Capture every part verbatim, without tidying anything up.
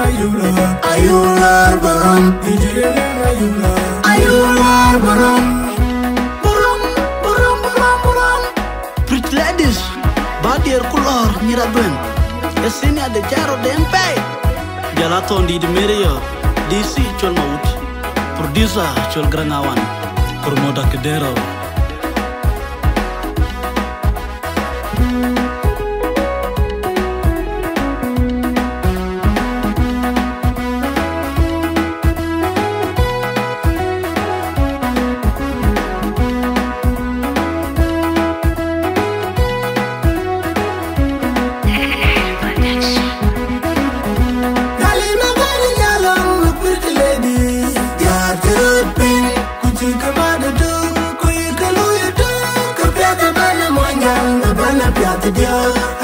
Ayular baram, ayular baram, baram, baram, baram, baram. Pretty ladies, ba diɛɛr ku lɔɔr nyïïr aduëŋ. Ë senior de caro den pɛi. Jɔl a thɔn dït Mary yɔ, D C Col Mawut, producer Col Garaŋ Awan, promoter Kedero.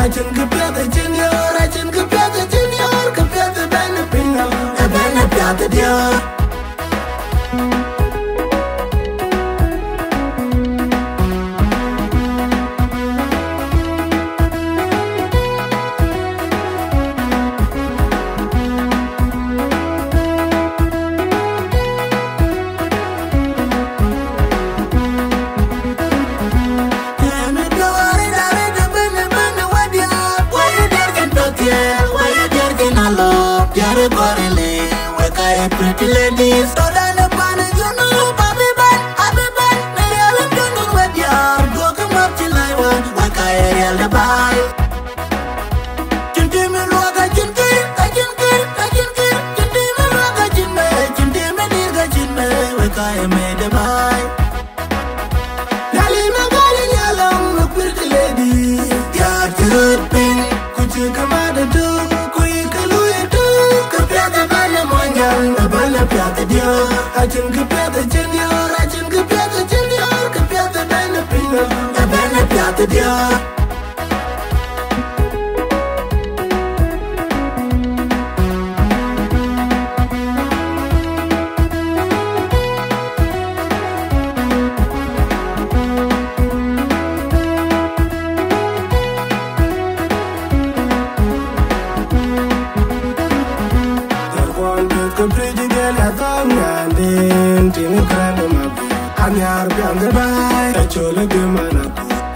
Acïn kë piɛth acïn yɔ̈ɔ̈r, acïn kë piɛth acïn yɔ̈ɔ̈r, kë piɛth ëbɛ̈n ë piny nɔm, ëbɛ̈n ë piath diäär. Pretty ladies, so done upon a junub, abi ban, abi ban, me yell a junub with your, go come up to my one, what I yell the buy. Cïn tim ë luɔk, acïn kï, acïn kï, acïn kï, cïn tim ë luɔk, acïn bɛ̈ɛ̈i, cïn tim ë dïk, acïn bɛ̈ɛ̈i, wek aa ye mec de baai. Nyalic Magɔl ë Nhialic, wek pretty lady, diäär cï röt piny, ku cï ke mat ëtök, ku yï ke luui ëtök, ke piɛth ëbɛ̈n ë Muɔnyjäŋ, ëbɛ̈n ë piath ë diäär, acïn kë piɛth acïn diäär, acïn kë piɛth acïn diäär, kë piɛth ëbɛ̈n ë piny nɔm, ëbɛ̈n ë piath ë diäär. Anyar piang the bai, a chole de mana.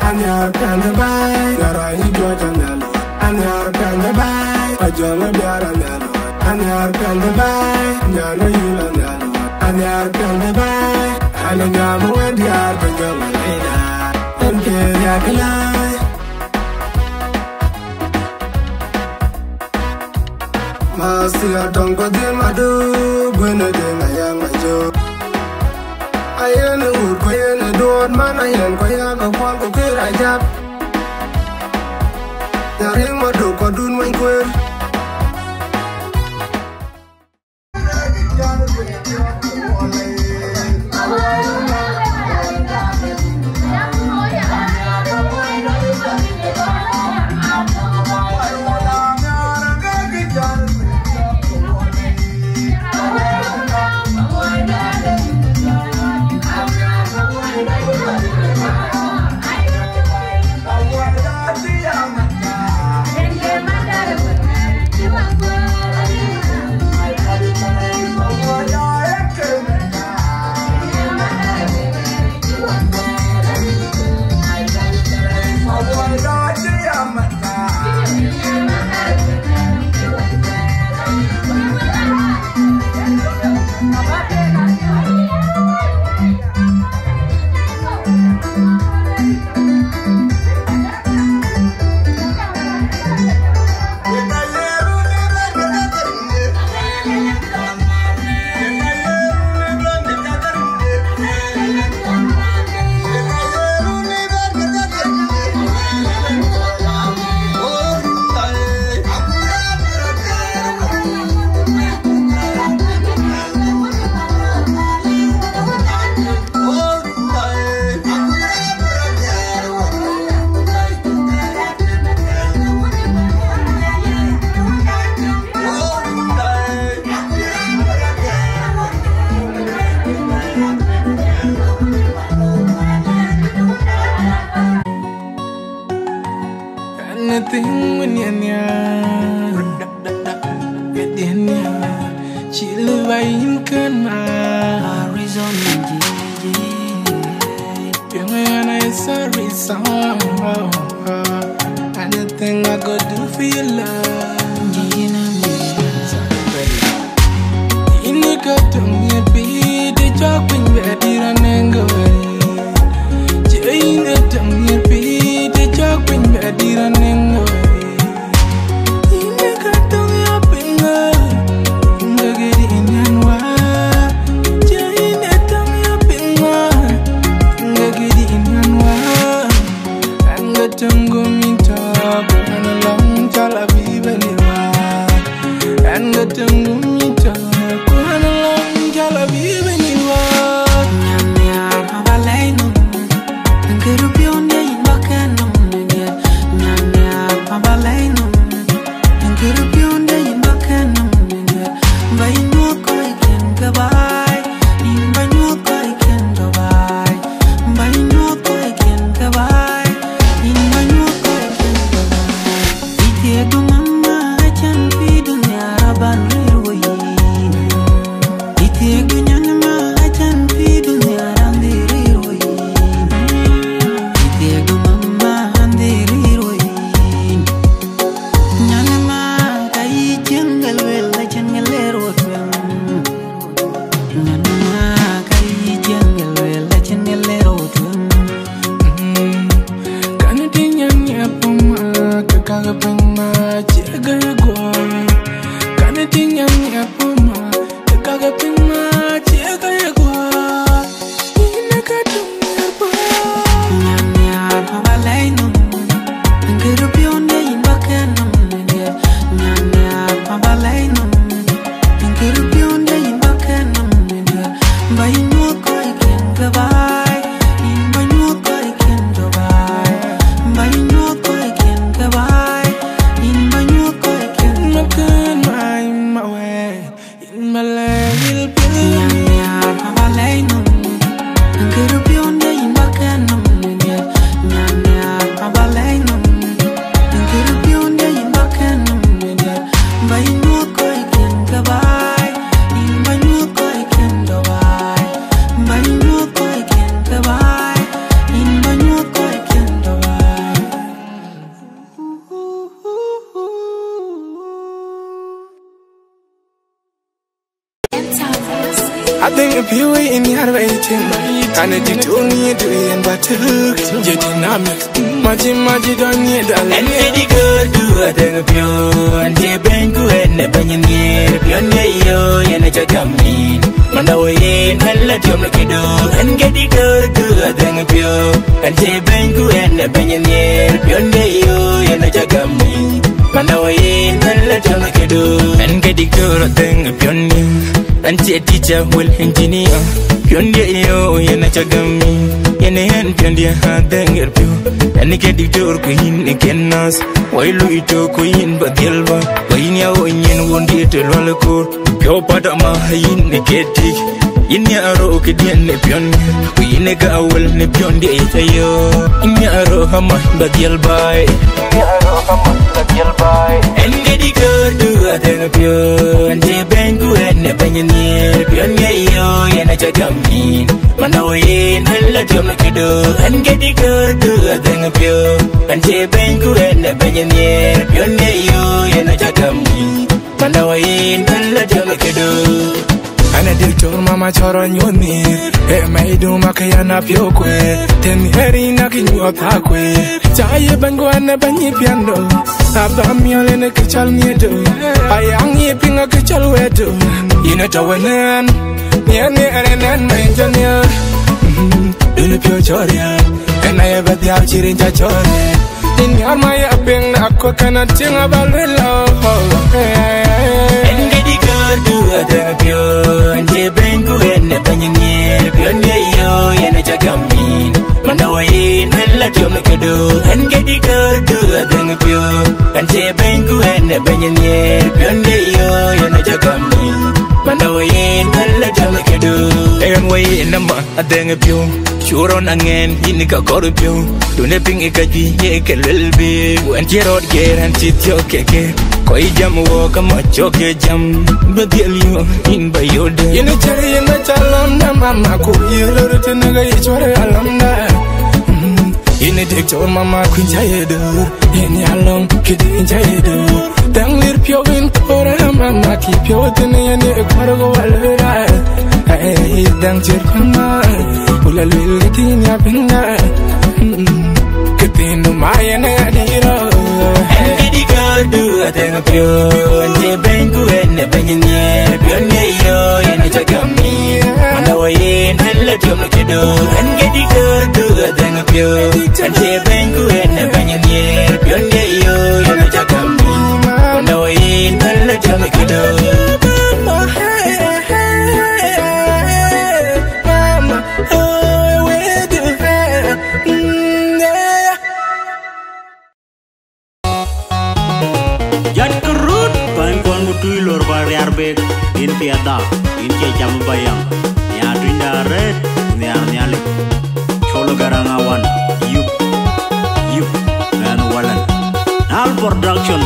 Anyar piang the bai, ngara yi jo janyalo. Anyar piang the bai, a jolo biara nyalo. Anyar piang the bai, nyano yula nyalo. Anyar piang the bai, ana nyamu wendiar pe jolo leda. Enke ya kelai. Masi atɔŋ kɔc dhil maduk, guënë dhil ayam ajök. Ayen ë wut ku yen ë duɔɔt man, ayen kɔc yak akuɔl ku kër ajak. Nyaril maduk kɔdun weny kuër. Sorry, song. Anything I go do for your love. Yïn ë ka töŋ nhiëër pïïr të cɔk piny bɛ dït anëŋ wei. Cie yïn ë töŋ nhiëër pïïr të cɔk piny bɛ dït anëŋ wei. Yïn ë ka töŋ ya piny wei. Yïn ë ka töŋ ya piny wei. Cie yïn ë töŋ ya piny wei. Yïn ë ka töŋ wei. Ɣɛn ke töŋ gum yïn tɔ̈, ku ɣɛn alɔŋ cɔl abï bɛ̈n yïn wäär. Ɣɛn ke töŋ gum yïn tɔ̈, ku ɣɛn alɔŋ cɔl abï bɛ̈n yïn wäär. Nyan nhiaar ma ba lɛ̈i nɔm, ɣɛn ke röt piɔ̈ndiɛ̈ yïn ba kɛn nɔm në diɛt. Nyan nhiaar ma ba lɛ̈i nɔm, ɣɛn ke röt piɔ̈ndiɛ̈ yïn ba kɛn nɔm në diɛt. Ba yïn nyuɔ̈th kɔc kën ke baai, yïn ba nyuɔ̈th kɔc kën tɔ̈ baai. Ba yïn nyuɔ̈th kɔc kën ke baai, yïn ba nyuɔ̈th kɔc kën ke baai. Ithiëëk du mama, acän pïïrdu nhiaar aban rëër wo yïn. Ithiëëk du nyan ma, acän pïïrdu nhiaar an dhil rëër wo yïn. Ithiëëk du mama, an dhil rëër wo yïn. Nyan ma, ka yï cieŋ ke lueel, acän ke leer wo tueŋ. Nyan ma, ka yï cieŋ ke lueel, acän ke leer wo tueŋ. Mm. Kan ti nyan ya puma, ke ka ga piny ma, cie ga ya guɔ. Kan ti nyan ya puma, ke ka ga piny ma, cie ga ya guɔ. Yïn ë ka töŋ nhiëër pïïr. Nyan nhiaar ma ba lɛ̈i nɔm, ɣɛn ke röt piɔ̈ndiɛ̈ yïn ba kɛn nɔm në diɛt. Nyan nhiaar ma ba lɛ̈i nɔm, ɣɛn ke röt piɔ̈ndiɛ̈ yïn ba kɛn nɔm në diɛt. Ba yïn nyuɔ̈th kɔc kën ke baai, yïn ba nyuɔ̈th kɔc kën tɔ̈ baai. Ba yïn nyuɔ̈th kɔc kën ke baai, yïn ba nyuɔ̈th kɔc kën tɔ̈ baai. Yïn ma lɛ̈i yïl piɔ̈u. Nyan nhiaar ma ba lɛ̈i nɔm, ɣɛn ke röt piɔ̈ndiɛ̈ yïn ba kɛn nɔm në diɛt. Nyan nhiaar ma ba lɛ̈i nɔm, ɣɛn ke röt piɔ̈ndiɛ̈ yïn ba kɛn nɔm në diɛt. Ba yïn nyuɔ̈th kɔc kën ke baai, yïn ba nyuɔ̈th kɔc kën tɔ̈ baai. Ba yïn nyuɔ̈th kɔc kën ke baai, yïn ba nyuɔ̈th kɔc kën tɔ̈ baai. Adhëŋ piɔ̈u yïn yär ba yï tïŋ, an ë dït ɣön yï du yen ba tëk, ye dynamic, maji, maji dɔn yï dal. Ɛn ke dï gör du adhëŋ piɔ̈u, ɛn cie bɛ̈ny ku ɛn ë bɛ̈ny nhiëër, piɔ̈n ye yo, yen ë ca gam yïn. Manda wo yen, ɛn la tiɔm në këdu, ɛn ke dï gör du adhëŋ piɔ̈u, ɛn cie bɛ̈ny ku ɛn ë bɛ̈ny nhiëër, piɔ̈n ye yo, yen ë ca gam yïn. Manda wo yen, ɛn la tiɔm në këdu, ɛn ke dï gör adhëŋ piɔ̈n ye. Ɛn cie teacher, wël engineer, piɔ̈ndiɛ̈ yo, yen aca gäm yïn. Yen ë ɣɛn piɔ̈ndiɛ̈ adhëŋ ɣer piɔ̈u. Ɛn ke diktor ku yïn ë kën nurse, wai lui tök ku yïn ba dhiɛl bä. Ku yïn ya ɣo nyin wondiɛ̈ të lual ë koor. Piɔ̈u pat ama yïn ë ke tik. Yïn ya rou këdiɛ̈n ë piɔ̈ndiɛ̈. Ku yïn ë ka wël në piɔ̈ndiɛ̈ yic ayo. Yïn ya rou ama ba dhiɛl bä. Ɛn ke diktor du adhëŋ piɔ̈u, ɛn cie bɛ̈ny ku ɛn ë bɛ̈ny nhiëër, piɔ̈n ye yo, yen aca gäm yïn. Manda wo yen, ɛn la tiɔm në këdu, ɛn ke diktor du adhëŋ piɔ̈u, ɛn cie bɛ̈ny ku ɛn ë bɛ̈ny nhiëër, piɔ̈n ye yo, yen aca gäm yïn. Manda wo yen, ɛn la tiɔm në këdu. An ë diktor mama cɔrɔ nyuɔ̈th nhïïm, ë mɛ̈i dum akë yɛn apiɔ̈u kueer, tën ɣɛɛr yïn akë nyuɔ̈th akueer. Ca ye bɛ̈ny ku an ë bɛ̈ny yï piɛndo, aba miɔl yen ë kë cɔl miedo, ayaŋ yï piŋ akë cɔl wedo. Yïn ë tɔ̈ wën ɛn, yen ë ɛn ɛn ɛn mɛny jɔ nhial. Dun piɔ̈u cɔ̈r yɛn, ɛn aye bä dhiau cï rin ca cɔ̈r yɛn. Yïn nhiar ma ya piŋ na kɔ̈k kɛn a tïŋ aba luel lɔ. Ɛn ke diktor du adhëŋ piɔ̈u, ɛn cie bɛ̈ny ku ɛn ë bɛ̈ny nhiëër, piɔ̈n ye yo, yen aca gäm yïn. Manda wo yen, ɛn la tiɔm në këdu, ɛn ke diktor du adhëŋ piɔ̈u, ɛn cie bɛ̈ny ku ɛn ë bɛ̈ny nhiëër, piɔ̈n ye yo, yen aca gäm yïn. Manda wo yen, ɛn la tiɔm në këdu, ɛn wo yen ama adhëŋ piɔ̈u. Curɔn aŋɛn yïn ka kɔr piɔ̈u, dunë piŋ ë ka juëc ye ke luel bï. Wën cï rɔt ger ɛn cï thiɔ̈k keke. Kɔc jam wɔ ka ma cɔk ye jam, bä dhiɛl yöök yïn ba yööde. Yïn ë cär yïn ë ca lamda mama, ku yï lor tënë ke yï cuɔr alamda. Mm. Dek cɔl mama kuin ca ye dur, yen ya lɔŋ, kidi in ca ye dur. Dang lir piɔ̈u in kɔɔr, mama ki piɔ̈u thin yen ye kɔɔr go wal rai. Hey, dang cir kɔn ma, ula lil kitin ya pinga. Kitin du ma yen ya diro. Kidi gadu adeng piɔ̈u, nje ben ku en ben ye piɔ̈u ye yo, yen ca gam. Anda wa yen helle tiom kido, en gedi gerdu adeng pio. En che ben ku en ben ye pion ye yo, yen ca gam. Anda wa yen helle tiom kido. Mama, oh, where do you have? Mm, yeah. Jat ke rut bäny kɔn ku tui lor ba riar bek, yin piɛth da, yin cie cam ba yam. Nia tuny da ret, ku niar Nhialic. Colo Garaŋ Awan, yup, yup, mɛn walan. Nal Production.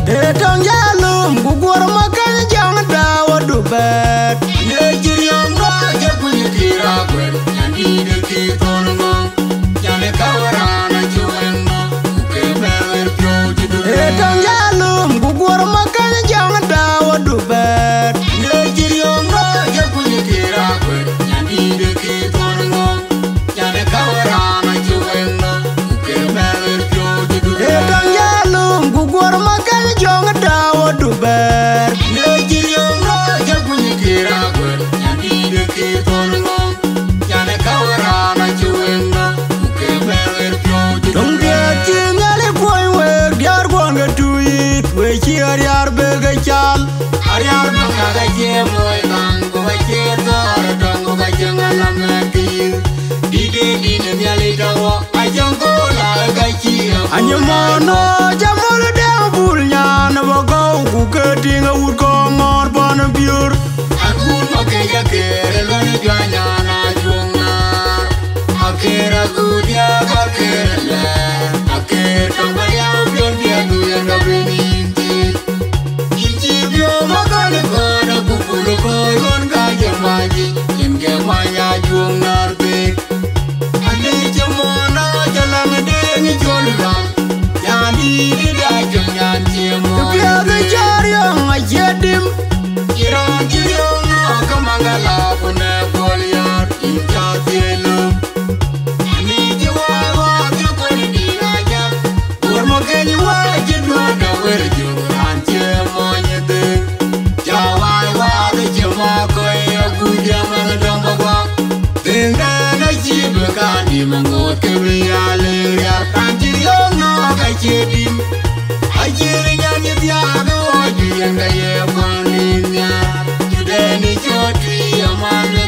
Ee tɔŋ ya lum, ku guɔr ma kɛn jaŋ da wa du bɛɛt. Ye jir yɔŋ dɔ, ye kuny kir akuɛt, nyan di de kir thon ŋɔŋ. Ee tɔŋ ya lum, ku guɔr ma kɛn jaŋ da wa du bɛɛt. Ye jir yɔŋ dɔ, ye kuny kir akuɛt, nyan di de kir thon ŋɔŋ. Nyan ka wa raan a ci weng no, ku ke mɛl piɔ̈u ci du. Ee tɔŋ ya lum, ku guɔr ma kɛn jaŋ da wa du bɛɛt. Ye jir yɔŋ dɔ, ye kuny kir akuɛt, nyan di de kir thon ŋɔŋ. Nyan ka wa raan a ci weng no, ku ke mɛl piɔ̈u ci du. Dɔŋ diɛt ci Nhialic kuɔny wek, diäär guɔn ke tuyic, we ci ariar bek ke cal. Ariar bek ka ke cie moi kaŋ, ku ka cie thɔɔr tɔŋ, ku ka cie ŋalam ɛ ke yith. Dït ë dïn ë Nhialic tɔ wɔ, a cäŋ kool a ka cie. Anyimono, jamul dɛŋ bul nyan bä gɔu, ku ke tiŋ awut kɔŋ ŋɔɔr pɔn biur. An kun ma ke ja ker, luan juany an a juɔŋ naar. A ker a gudia ka ker lɛ. A ker tɔŋ ba ya piɔn piɛn du ya ka ben in ti. In ci biɔm a kan kɔn a kupul kɔn ron ka jɛ maji. In ke manya juɔŋ naar pek. Ande cï mɔn a jalaŋ deŋ col ram, yani dïda cï nyan cï mɔn. Piɛth cä riɔŋ acie dim. Cï raan cï riɔŋ a ke maŋ ala ku ne gɔl yar, in ca thiëëc lö. Ani cï waai waak cï kuɔny dï na jam. Wor ma keny waai cï duɔ̈ɔ̈t a wer jök raan cï mɔny dhëëŋ. Ca waai waak cï ma kɔc a guc jam an dɔm ba guak. Dhëŋdɛn acï bï ka dim ŋoot ke bï ya leŋ rial. Raan cï riɔ̈ɔ̈k nɔ̈k acie dim. Acï rin nyan cï thiaak ë ɣɔɔc bï yen ka ye kuan rin nhiaar. Cï dɛn ë cɔɔt tui aman ë.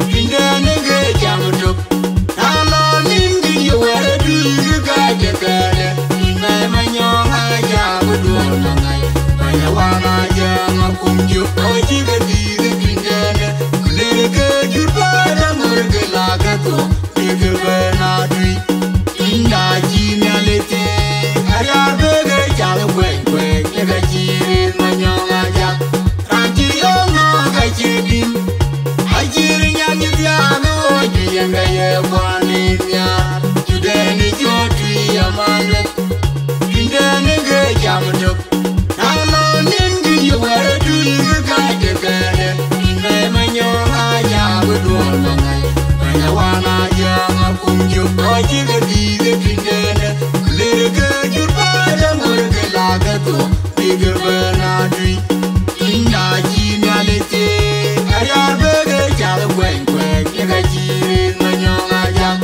Piny dɛn ë ke cam tök. Na lɔ nïn kï ye wɛ̈t ë tui kï ka cï kɛɛlë. Piny mɛ̈i ma nyɔŋ aa ca bï duɔ̈ɔ̈r ma ŋäc. Bäny awan aa jääŋ akum cök. Ɣɔɔc cï ke dhiëëth ë piny dɛn ë. Ku ler ke jur bä däŋ ɣör ke la ke thok. Bïk bɛ̈n a tui, inda cï Nhialic thiëëc, ariar bek ë cath kuɛny kuɛny, ye ka cï rïth ma nyɔŋ ajak. Raan cï riɔ̈ɔ̈k nɔ̈k ka cï dim, acï rin nyan cï thiaak ë ɣɔɔc bï yen ka ye kuan ë nhiaar. Cï dɛn ë cɔɔt tui aman ë, piny dɛn ë ke cam tök. Na lɔ nïn kï ye wɛ̈t ë tui kï ka cï kɛɛlë, piny mɛ̈i ma nyɔŋ aa ca bï duɔ̈ɔ̈r ma ŋäc. Bäny awan aa jääŋ akum cök, ɣɔɔc cï ke dhiëëth ë piny dɛn ë. Ler ke jur bä däŋ ɣör ke la ke thok, bïk bɛ̈n a tui. Inda cï Nhialic thiëëc, ariar bek ë cath kuɛny kuɛny, ye ka cï rïth ma nyɔŋ ajak.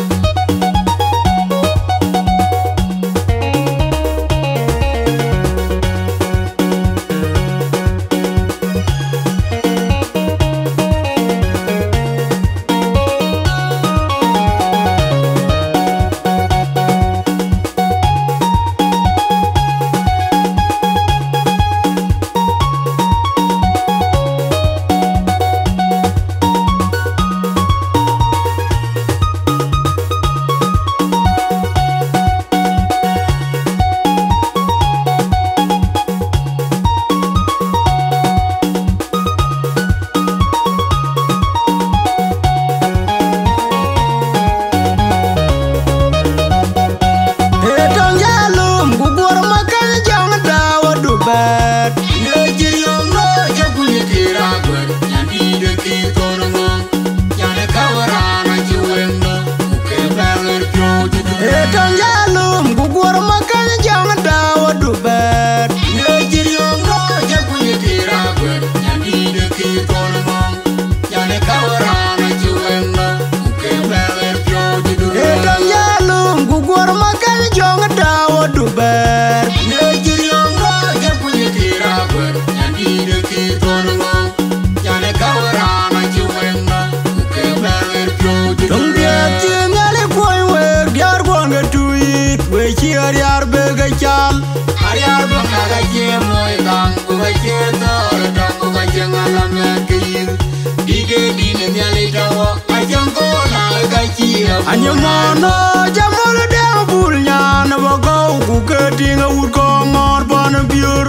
Anyamɔn ë jam wal dɛŋ bul nyan bä gɔu, ku ke tiŋ awut kɔŋ ŋɔɔr bɔn biör.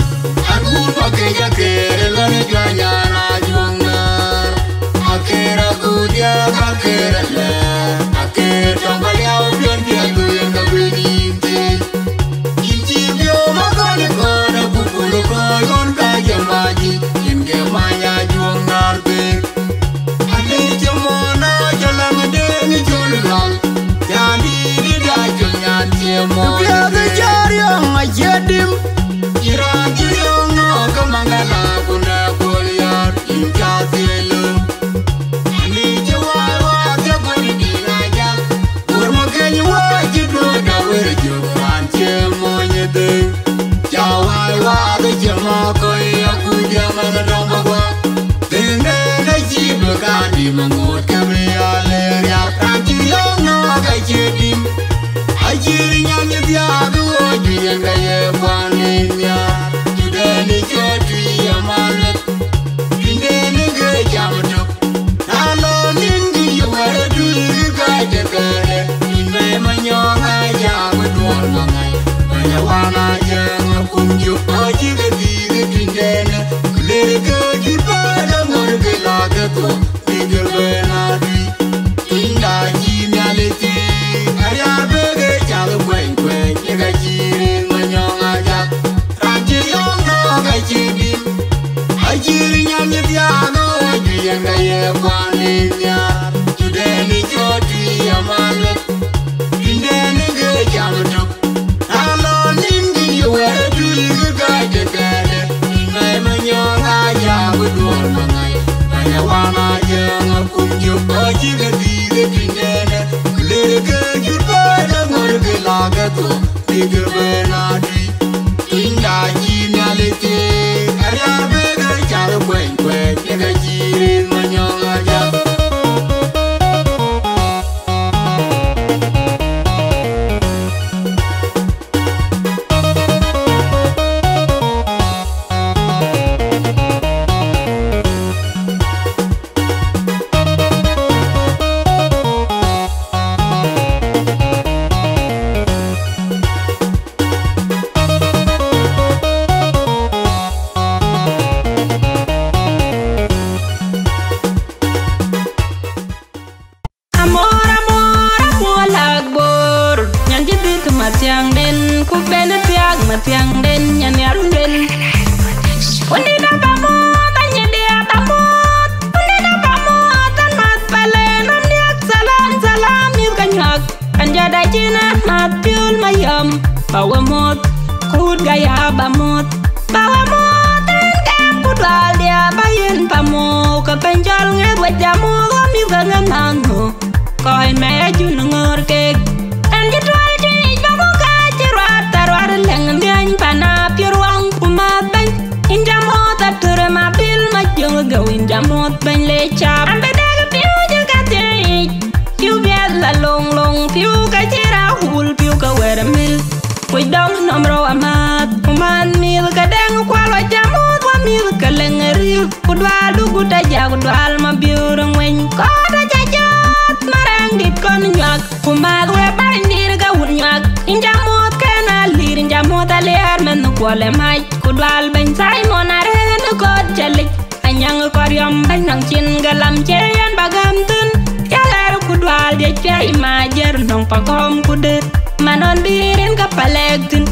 An bul bä kec akeer ë lɔn ë juany an ajuɔŋ nɛɛr. Akeer agut diäk akeer alɛɛr. Akeer tɔŋ bä liau piɔ̈n piɛth ku yen ka ben yïn thiëëc. Yïn cï biööm akɔn ë kɔn akupul ë kɔc ɣɔn ka jɛ mac yic. Yen ke many ajuɔŋ nɛɛr pek. Adï cï mɔn acä läŋ deŋ col lual. Nyan dïït da col nyan cie mɔn. Piɛth cä riɔŋ acie dim. Cï raan cï riɔŋ nɔ̈k ke maŋ ala ku nɛ kuɔl yär yïn ca thiëëc löŋ. Ani cï wai wath cä gɔl dï na jak. Wur ma keny wä cï duööt da wër jök raan cie mɔny ë dhëëŋ. Ca wai wath cï mɔ kɔc akuc jam ë dɔm bä guɔ. Dhëëŋden acï bï ka dim aŋoot ke bï ya le riak. Raan cï riɔ̈ɔ̈k nɔ̈k acie dim. Acï nyan cï thiaak ë wɔ juëc yen ka ye kuan ë nhiaar. Cï dɛn ë cɔɔt tui amaneth. Piny de në ke cam tök. Na lɔ nïn kï ye wɛ̈ɛ̈r dul kï gäi tëkɛ̈ɛ̈dë. Piny bɛ̈ɛ̈i Manyɔŋ aa jam ë duɔl maŋai. Bɛ̈ny awan aa jɛɛŋ akum jök. Acï ke dhiëëth ë piny de në. Ler ke jur bɛ̈ɛ̈r aŋör ke la ke thuɔɔk. Bï ke bɛ̈n aa tui. Piny da cï Nhialic thiëëc. Ariaar bï ke cath kuɛny kuɛny. Ye ka cï riŋ Manyɔŋ ajak. Raan cï riɔ̈ɔ̈k nɔ̈k acï dim. Acï nyan cï thiaak ë wɔ juëc yen ka ye kuan ë nhiaar. Cï dɛn ë cɔɔt tui amaneth. Piny de në ke cam tök. Na lɔ nïn kï ye wɛ̈ɛ̈r dul kï gäi tëkɛ̈ɛ̈dë. Piny bɛ̈ɛ̈i Manyɔŋ aa jam ë duɔl maŋai. Bɛ̈ny awan aa jɛɛŋ akum jök. Acï ke dhiëëth ë piny de në. Ler ke jur bɛ̈ɛ̈r aŋör ke la ke thuɔɔk. Bï ke bɛ̈n aa tui. Piny da cï Nhialic thiëëc. Ariaar bï ke cath kuɛny kuɛny. Ye ka cï riŋ Manyɔŋ ajak. Amor, amor, amor lak bor. Nyan cï dhil mathiäŋden, ku ben thiak mathiäŋden, nyan yarunden. Wëndït abä moth, anyïdï abä moth. Wëndït abä moth, an math palen, an diäk salam, salam, mïth ka nyuak. An jɔt acïn an math piöl mayɔm, ba we moth, kut gaya ba moth. Ba we moth, en kɛm ku dual dia ba yen ba moth. Ke piny cɔl ŋeth we jam moth, wa mïth ke ŋeth naŋ moth. Kɔc mɛ jun ŋöör kek. Ɛn cï tuɔl juëc bä ku ka cï ruat, tha ruat lɛŋ nhiany pan a piöör waŋ ku math bɛ̈ny. Yïn jam moth atörë ma bil ma jöŋ gäu, yïn jam moth bɛ̈ny le cap. An bï dek piu cï ka thiëëc, piu biɛth la loŋ loŋ, piu ka cï ra wul, piu ka wɛ̈r mil. Kuc dɔŋ nɔm rou amääth, ku määth mïth ke dɛŋ kual wa jam moth wa mïth ke lɛŋ ë rïl. Ku dual du gut aja, ku dual ma biöör ŋueny. Kɔɔt aca jɔɔth, ma rɛŋ dit kɔn nyuak. Ku määth we bäny dit ke wun nyuak. Yïn jam moth kën aliir, yïn jam moth aliɛɛr mɛnh kuɔl ë mac. Ku dual bɛ̈ny Thaimon arëën ë kööt cä lic. Anyaŋ kɔriɔm bɛ̈ny nɔŋ cin ke lam cie yɛn ba gäm thïn. Ya ɣɛɛr ku dual diëc piac ma jiër nɔŋ pa kɔm ku dëër. Ma nɔn bï rin ke palɛɛk thïn.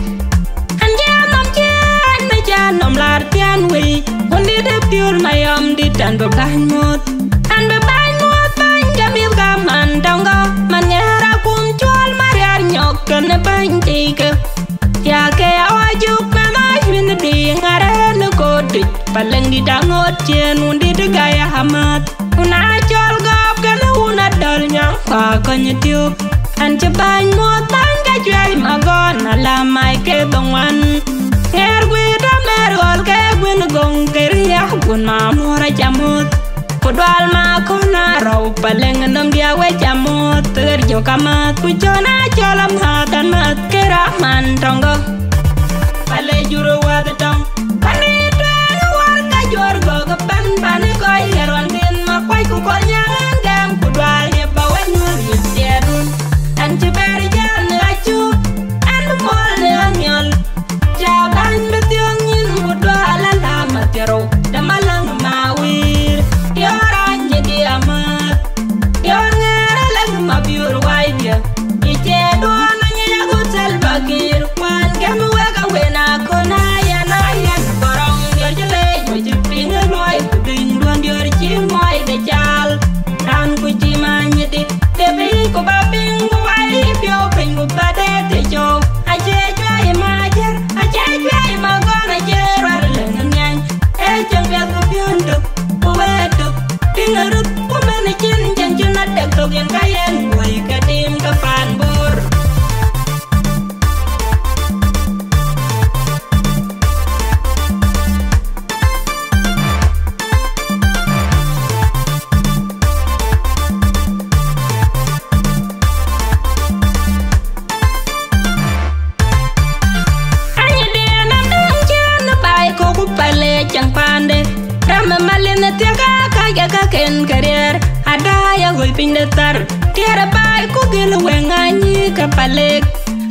An jɛ nɔm cï an bï jɛ nɔm laar thiaan wei. Wun dït ë piöl mayɔm dït an bï bäny muɔ̈th. An bï bäny muɔ̈th bäny ke mïth ka man tɔŋ gɔ̈k. Man ŋɛɛr akum cuɔl ma riaar nyɔk kën ë bäny tei ke. Ya ke awa juk mɛn a cuin di ŋarë në kotic. Pa lëŋ dït aŋoot cien wun dït gaya amath. Ku na cɔl gɔ̈ɔ̈p kën wun adɔl nyɔŋ, ku akɔny tiöp. An cï bäny muɔ̈th bäny ke cuɛi magɔn, ala mai ke dhoŋuan. Ŋɛɛr guiir tɔ mɛɛr ɣɔl ke guin goŋ ke riɛk, gun ma muɔ̈r aca muɔ̈th. Ku dual ma kɔn arɔu, pa lëŋ nɔm diäk we ca muɔ̈th, ɣer jök amath. Ku cɔn acɔl amath, amath ke raman tɔŋ gɔ̈k. Pa le jur wäth tɔŋ, pa ni tueŋ Ku kɔc nyaŋ ɛn gɛm ku dual ye ba wek nyuɔ̈th yïn thiɛɛrdun. Ɛn cï bɛ̈ɛ̈r jam në acuk, ɛn bï muɔl në aniɔl. Ca bäny bï thiɔ̈ŋ nyïn ku dual aläm athiërou, däm aläŋ ma wïïr. Diɔ̈ɔ̈r anyï di amääth, diɔ̈ɔ̈r ŋɛɛr aläŋ ma biöör wac dië. Yï cie duɔ̈ɔ̈n anyï yaku Salva Kiir, kuan gɛm wek awen akön ayɛn ayɛn bɔrɔŋ. Diɔ̈ɔ̈r cï leec ku cï piŋ ë luɔi ku dhuëëŋduɔ̈n, diɔ̈ɔ̈r cï muɔi de cal. Raan ku cï manyï di, de bï ku ba piŋ ku ba yï piɔ̈u piny ku ba deet ë cöök. Acie cuai ma jër, acie cuai ma gɔn, acie ruar lëŋ ë ŋɛny. Ee cieŋ piɛth ku piɔ̈n tök, ku wëët tök. Piŋ ë röt ku mɛn ë cin, cieŋ cïn adek thok yen ka yen woi ke tim ke paan Bor. Anyï diɛ̈n adäŋ cïn baai kɔ̈k ku Pale cäŋ paande. Ram ë malin ë thiëk aa kac ke ka ken ke riɛɛr, ada ya ɣöl piny de thar. Tiɛɛr ë baai ku gël wëŋ anyï ke Palek.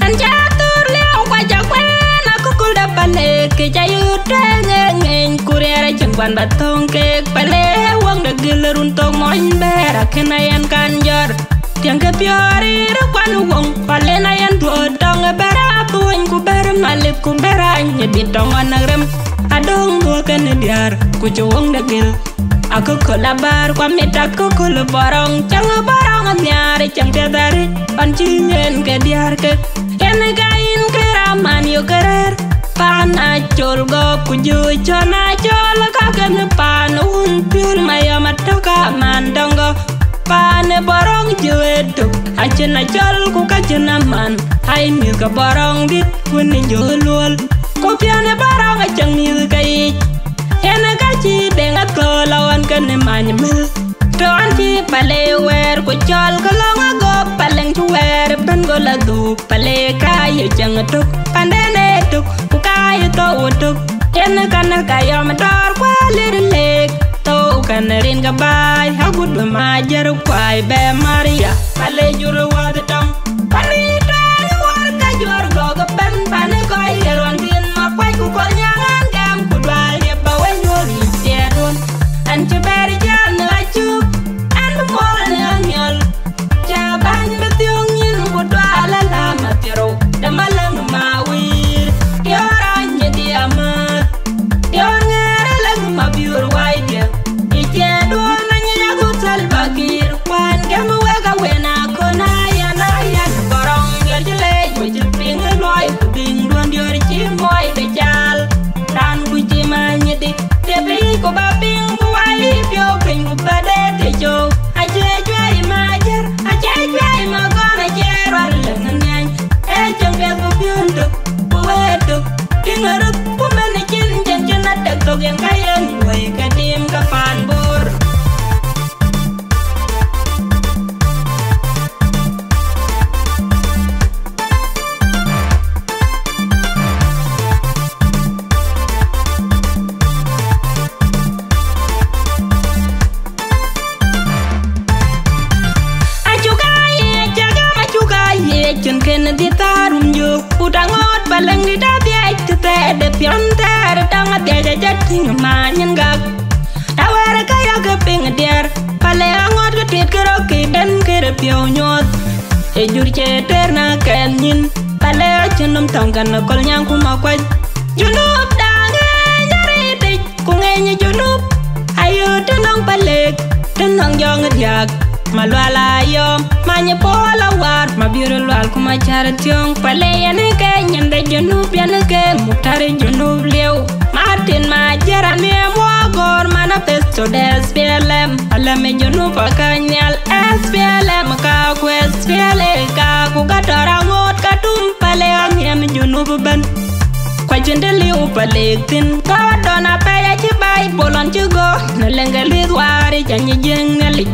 An ca thur liau ku aca kuɛɛn akököl de Palek, ke ca yöt tueŋ ë ŋeny ku riɛɛr acïn kuan ba thöŋ keek. Pale ë wëŋ de gël run thok mɔny bɛ̈ɛ̈r akën ayɛn kan jɔ̈ɔ̈r. Tiɛŋkë piɔ̈ɔ̈r ë röt kuan wöŋ, ku alen ayɛn duööt tɔŋ ë bɛ̈r atuɔ̈ny, ku bɛ̈r malith, ku bɛ̈r anyï dit tɔŋ ɣɔn rem. Adöŋ dhuɔ̈k kën ë diäär, ku cï wöŋ de gël. Akököl abäär, ku amit akököl bɔrɔŋ, cäŋ bɔrɔŋ anhiaar, cäŋ piɛth arëët, ɣɔn cï nyen ke diäärkë. Yen ka yïn ke raan man yök ke rɛ̈ɛ̈r, paan acol gɔ̈k, ku jö cɔn acol, ka kën paan wun piöl mayɔm atök aman dɔŋ gɔ̈k. Paan ë bɔrɔŋ jö ë tök, acïn acɔl ku ka cïn aman, ai mïth ke bɔrɔŋ dït wën ë jö luöl. Ku piɔ̈n ë bɔrɔŋ acäŋ mïth ke yic, yen ë ka cï deŋ athöl aɣɔn kën ë many mïl. Tɔ̈ ɣɔn cï Pale wɛɛr ku cɔl ke lɔ̈ŋ agɔ̈k, Paleŋ cï wɛɛr ëbɛ̈n go la dhuk. Pale ka ye cäŋ ëtök, panden ëtök, ku ka ye thou ëtök. Yen ë kän ë ka yɔm dɔ̈ɔ̈r ku alir leek, thou kän rin ke baai, agut bï ma jër kuai bɛ Maria. Pale jur wäth tɔŋ, pali tɔ̈ɔ̈r wäär ka juɔ̈ɔ̈r gɔ̈k ëbɛ̈n, pan ë kɔc ye ruɔn thiin ma kuac ku kɔl nyaŋ an gɛm ku dual ye ba wek nyuɔ̈th yïn thiɛɛrdun. An cï bɛ̈ɛ̈r jam në acuk, an bï muɔl në aniɔl. Ca bäny bï thiɔ̈ŋ nyïn ku dual aläm athiërou, däm aläŋ ma wïïr. Diɔ̈ɔ̈r anyï di amääth, diɔ̈ɔ̈r ŋɛɛr aläŋ ma biöör wac dië. Yï cie duɔ̈ɔ̈n anyï yaku Salva Kiir, kuan gɛm wek awen akön ayɛn ayɛn bɔrɔŋ. Diɔ̈ɔ̈r cï leec ku cï piŋ ë luɔi ku dhuëëŋduɔ̈n, diɔ̈ɔ̈r cï muɔi de cal. Raan ku cï manyï di, de bï ku ba piŋ ku ba yï piɔ̈u piny ku ba deet ë cöök. Acie cuai ma jër, acie cuai ma gɔn, acie ruar lëŋ ë ŋɛny. Ee cäŋ piɛth ku piɔ̈n tök, ku wëët tök. Piŋ ë röt ku mɛn ë cin, cäŋ cïn adek thok yen ka yen woi ke tim ke paan Bor. Acuk aa yiëc, cä gam acuk aa yiëc, cïn kën dhil thaar rum jök. Ku ta ŋoot Paleŋdït adhiac, të thɛɛr de piɔ̈n thɛɛr, däŋ adhiac acä tïŋ ma nyin gak. Ta wɛ̈ɛ̈r ë ka yɔ̈k ke piŋ diɛɛr, Pale aŋoot ke tiit ke rɔ̈k ke den ke rë piɔ̈u nyuɔɔth. Ë jur cie tëër na kɛɛth nyin, Pale acïn nɔm thɔŋ kɛn aköl nyaŋ ku ma kuac. Junub da ŋeeny arëëtic, ku ŋeeny Junub. Ayo të nɔŋ Palek, të nɔŋ jɔŋ diäk, ma lual ayɔm, ma nyɛ puɔl awar, ma biör lual ku ma cär thiɔ̈ŋ. Pale yɛn ke nyin de Junub, yɛn ke muktar Junub lieu. Martin Majira miɛm wɔ gɔ̈ɔ̈r manifesto de S P L M. Alɛm ë Junub akäny nhial, S P L M ka ku S P L A ka ku ka tɔ̈ raŋoot ka tum Pale amiɛm Junub ëbɛ̈n. Ku acïn të liu Palek thïn, ka wadɔn apɛi acï Baibol ɣɔn cï gɔ̈ɔ̈r, në leŋ ke lith waar yic anyï Jiëëŋ Nhialic.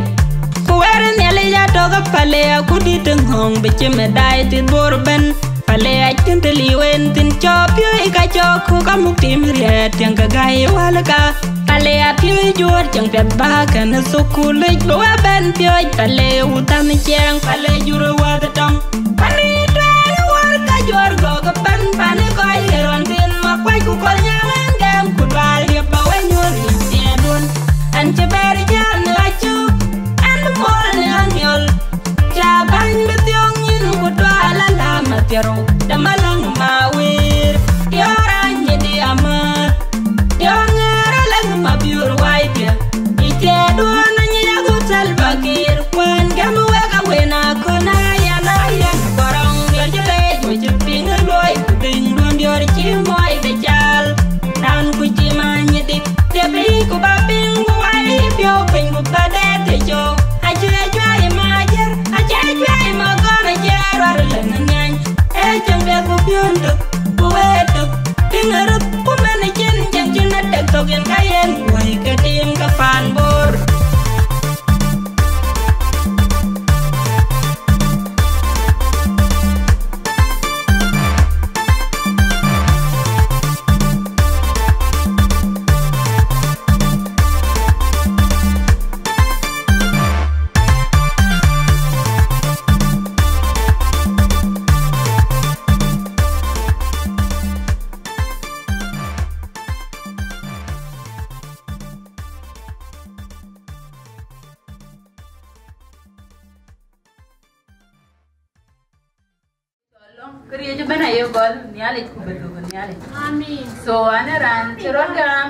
Ku wɛ̈ɛ̈r Nhialic atɔ̈ ke Pale akut dït ë ŋɔ̈ɔ̈ŋ bï cï medai thith Bor ëbɛ̈n. Pale acïn të liu en thïn, cɔk piööc ka cɔk ku ka muk tim riɛɛt, tiɛŋ ke gäi wälkä. Pale apiööc juöör cäŋ piɛth bä kɛn ë thukul yic, bï wä bɛ̈n piööc. Pale wuthan ciɛɛŋ, pale jur wäth tɔŋ. Pani tuɛɛl wär ka juöör gɔk ëbɛ̈n, pani kɔc ke rɔn thïn, ma kuac ku kɔl nyaŋ ɛn gɛm ku dual liep bä wä nyuöth yic thiëëduön. Ɛn cï bɛ̈ɛ̈r jam në acuk, ɛn muɔl në aniɔl. Ca bäny bï thiɔ̈k nyin ku dual alam athiërou, däm aläŋ ma wëër, diɔ̈ɔ̈r anyï di amääth, diɔ̈ɔ̈r ŋɛɛr aläŋ ma biöör wac piɛth. Ë thiëëduön anyï yaku Salva Kiir, kuɛ̈n gɛm wek awën akɔn ayan ayan kɔrɔŋ, diɔ̈ɔ̈r cï leec wecï piŋ ë luɔi ku thinyduön, diɔ̈ɔ̈r cï muɔi de cal. Raan kuc tim anyï di, de bï ku bä piŋ ku wai piɔ̈u piny ku bä dɛɛt të cöök. Acie juäi ma jër, acie juäi ma gɔn, acie ruar lëŋ nhiany. Ee cäŋ piɛth ku piɔ̈n tök, ku wëët tök. Piŋ ë röt ku mɛn ë cin, cin cin adek thok yen ka yen woi ke tim ke paan Bor. Cɔl lɔ̈ŋ, këriëëc ëbɛ̈n aye gɔl Nhialic ku bï dhuk Nhialic. Amin. So, an ë raan cï rɔt gam,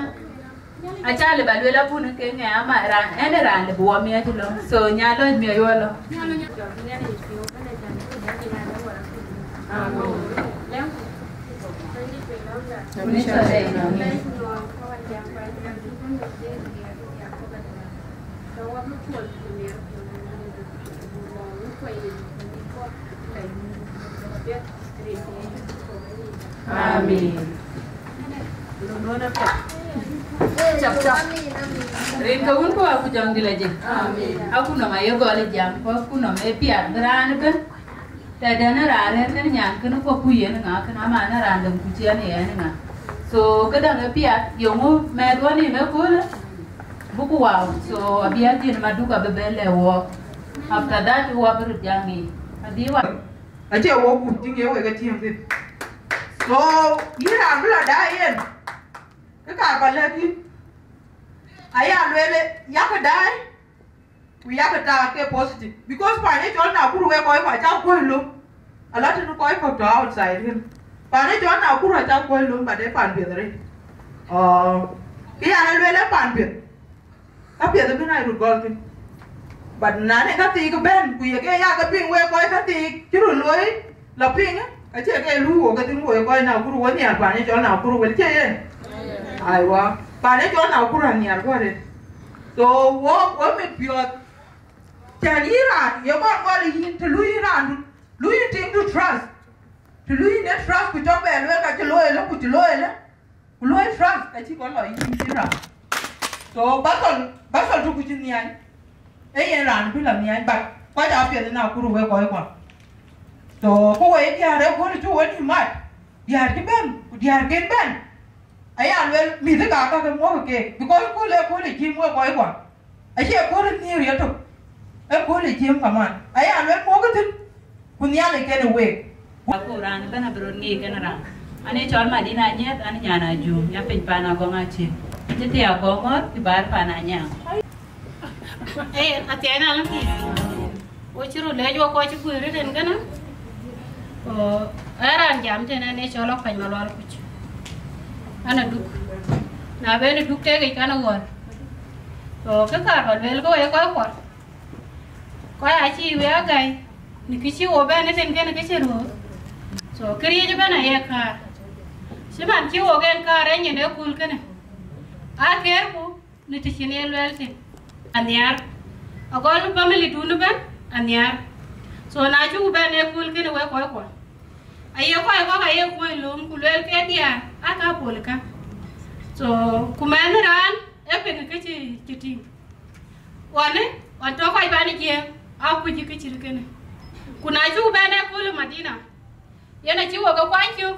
acä lëu ba lueel abun ke ŋɛ, ama raan, ɛn ë raan lëu bï wɔ miɔɔc lɔ̈ŋ. So, nya lɔc miɔɔc wɔ lɔ̈ŋ. Amin. Amin. Cap, cap. Rin ke wun ku aku jam dï la jël. Amin. Aku nɔm aye gɔl jam, ku aku nɔm e piath bï raan ëbën. Tëdɛn ë raan rɛ̈ɛ̈r kënë nyan kënë kɔ̈k ku yen ŋa kënë, ama në raan däŋ ku ciɛɛn ë yɛn ŋa. So, këdäŋ ë piath, yeŋö mɛɛth wä nim ëköölë? Buku wow. So, abï adhien maduk abï bɛ lɛ wɔɔk. After that, wä bï röt jaŋ ŋic. Abï wa. Acie wok ku tïŋ ye wek ë tiëŋ thïn. So, yïn raan bï lɔ daai yen. Kë kaar ba lɛ̈k yïn. Aya lueel, yak daai. Ku yak taak ke positive, because paan ë cɔl Nakuru wek kɔc kɔ̈k acä kuöc löŋ. A lot of kɔc kɔ̈k tɔ̈ outside kënë. Paan ë cɔl Nakuru acä kuöc löŋ, but ee paan piɛth arëët. Oh, kë yan a lueel ee paan piɛth. Ka piɛth ëbën aa röt gɔl thïn. But na ne ka thiik bɛ̈n, ku ye ke ya ke piŋ wek kɔc ka thiik cï röt looi, la piŋ, acie ke luui wok ke thïn wok kɔc Nakuru, wo nhiar paan ë cɔl Nakuru wël cie yen. Aiwa, paan ë cɔl Nakuru anhiar guɔ arëët. So, wo, wo mit piɔ̈ɔ̈th. Cän yïn raan, ye kɔn gɔl yïn, të luui yïn raandu, luui yïn tim du trust. Të luui yïn ë trust, ku cɔk bɛ lueel ka cï looi ëlë, ku cï looi ëlë, ku luɔi trust, ka cï kɔn lɔ yïn tim raan. So, basal, basal tök ku cï nhiany, ee yen raan bï la nhiany, but kɔc aa piɛth ë Nakuru wek kɔc kuɔn. So, ku wek diäär ëköölë cuk we nïïm mat, diäär cï bɛ̈n, ku diäär ken bɛ̈n. Aya luel mïth ka ka ke muɔ̈k keek, because kööl ee kööl ë jiëm wek kɔc kuɔn. Acie kööl ë nhiëër yetök, ee kööl ë jiëm kaman. Aya luel muɔ̈k thïn, ku Nhialic kën ë week. Aku raan ëbɛ̈n abï röt ŋic kën raan. An ë cɔl Madina Anyieth, an nyan Ajuŋ, nya piny paan Agɔŋ Aciëk. Cï thia Agɔŋ ŋɔ̈ɔ̈th, cï bäär paan Anyaŋ. Ee, athiɛɛi na lɔ pïïr. Wo cï röt lɛc wok kɔc cï guëër rin kënë. Ku ë raan jam tënë, an ë cɔl Akuany Malual Kuc. An aduk. Na ben aduk tek yic kan aɣɔl. Ku kë kaar ba lueel ke wek kɔc kuɔr. Kɔc acï wek agäi. Në kë cï wo bɛ̈n ëtën kënë kë cï röör. So këriëëc ëbɛ̈n aye kaar. Cï man cï wok en kaar ë nyin ë kööl kënë. Akeerku. Në të cïn ye luɛɛl thïn, anhiar. Agɔl family dun ëbɛ̈n, anhiar. So na cuk bɛ̈n ë kööl kënë wek kɔc kuɔn. Aye kɔc kɔ̈k aye kuöc lööm ku lueel ke diäär aa ka pol kä. So ku mɛnh raan ë piŋ kë cï, cï tïŋ. Ɣɔn ë, ɣɔn tɔ̈ kɔc ban ë jiëëŋ, aa kuc kë cït kënë. Ku na cuk bɛ̈n ë kööl ë Madina, Yen acï wok ke kuany cök,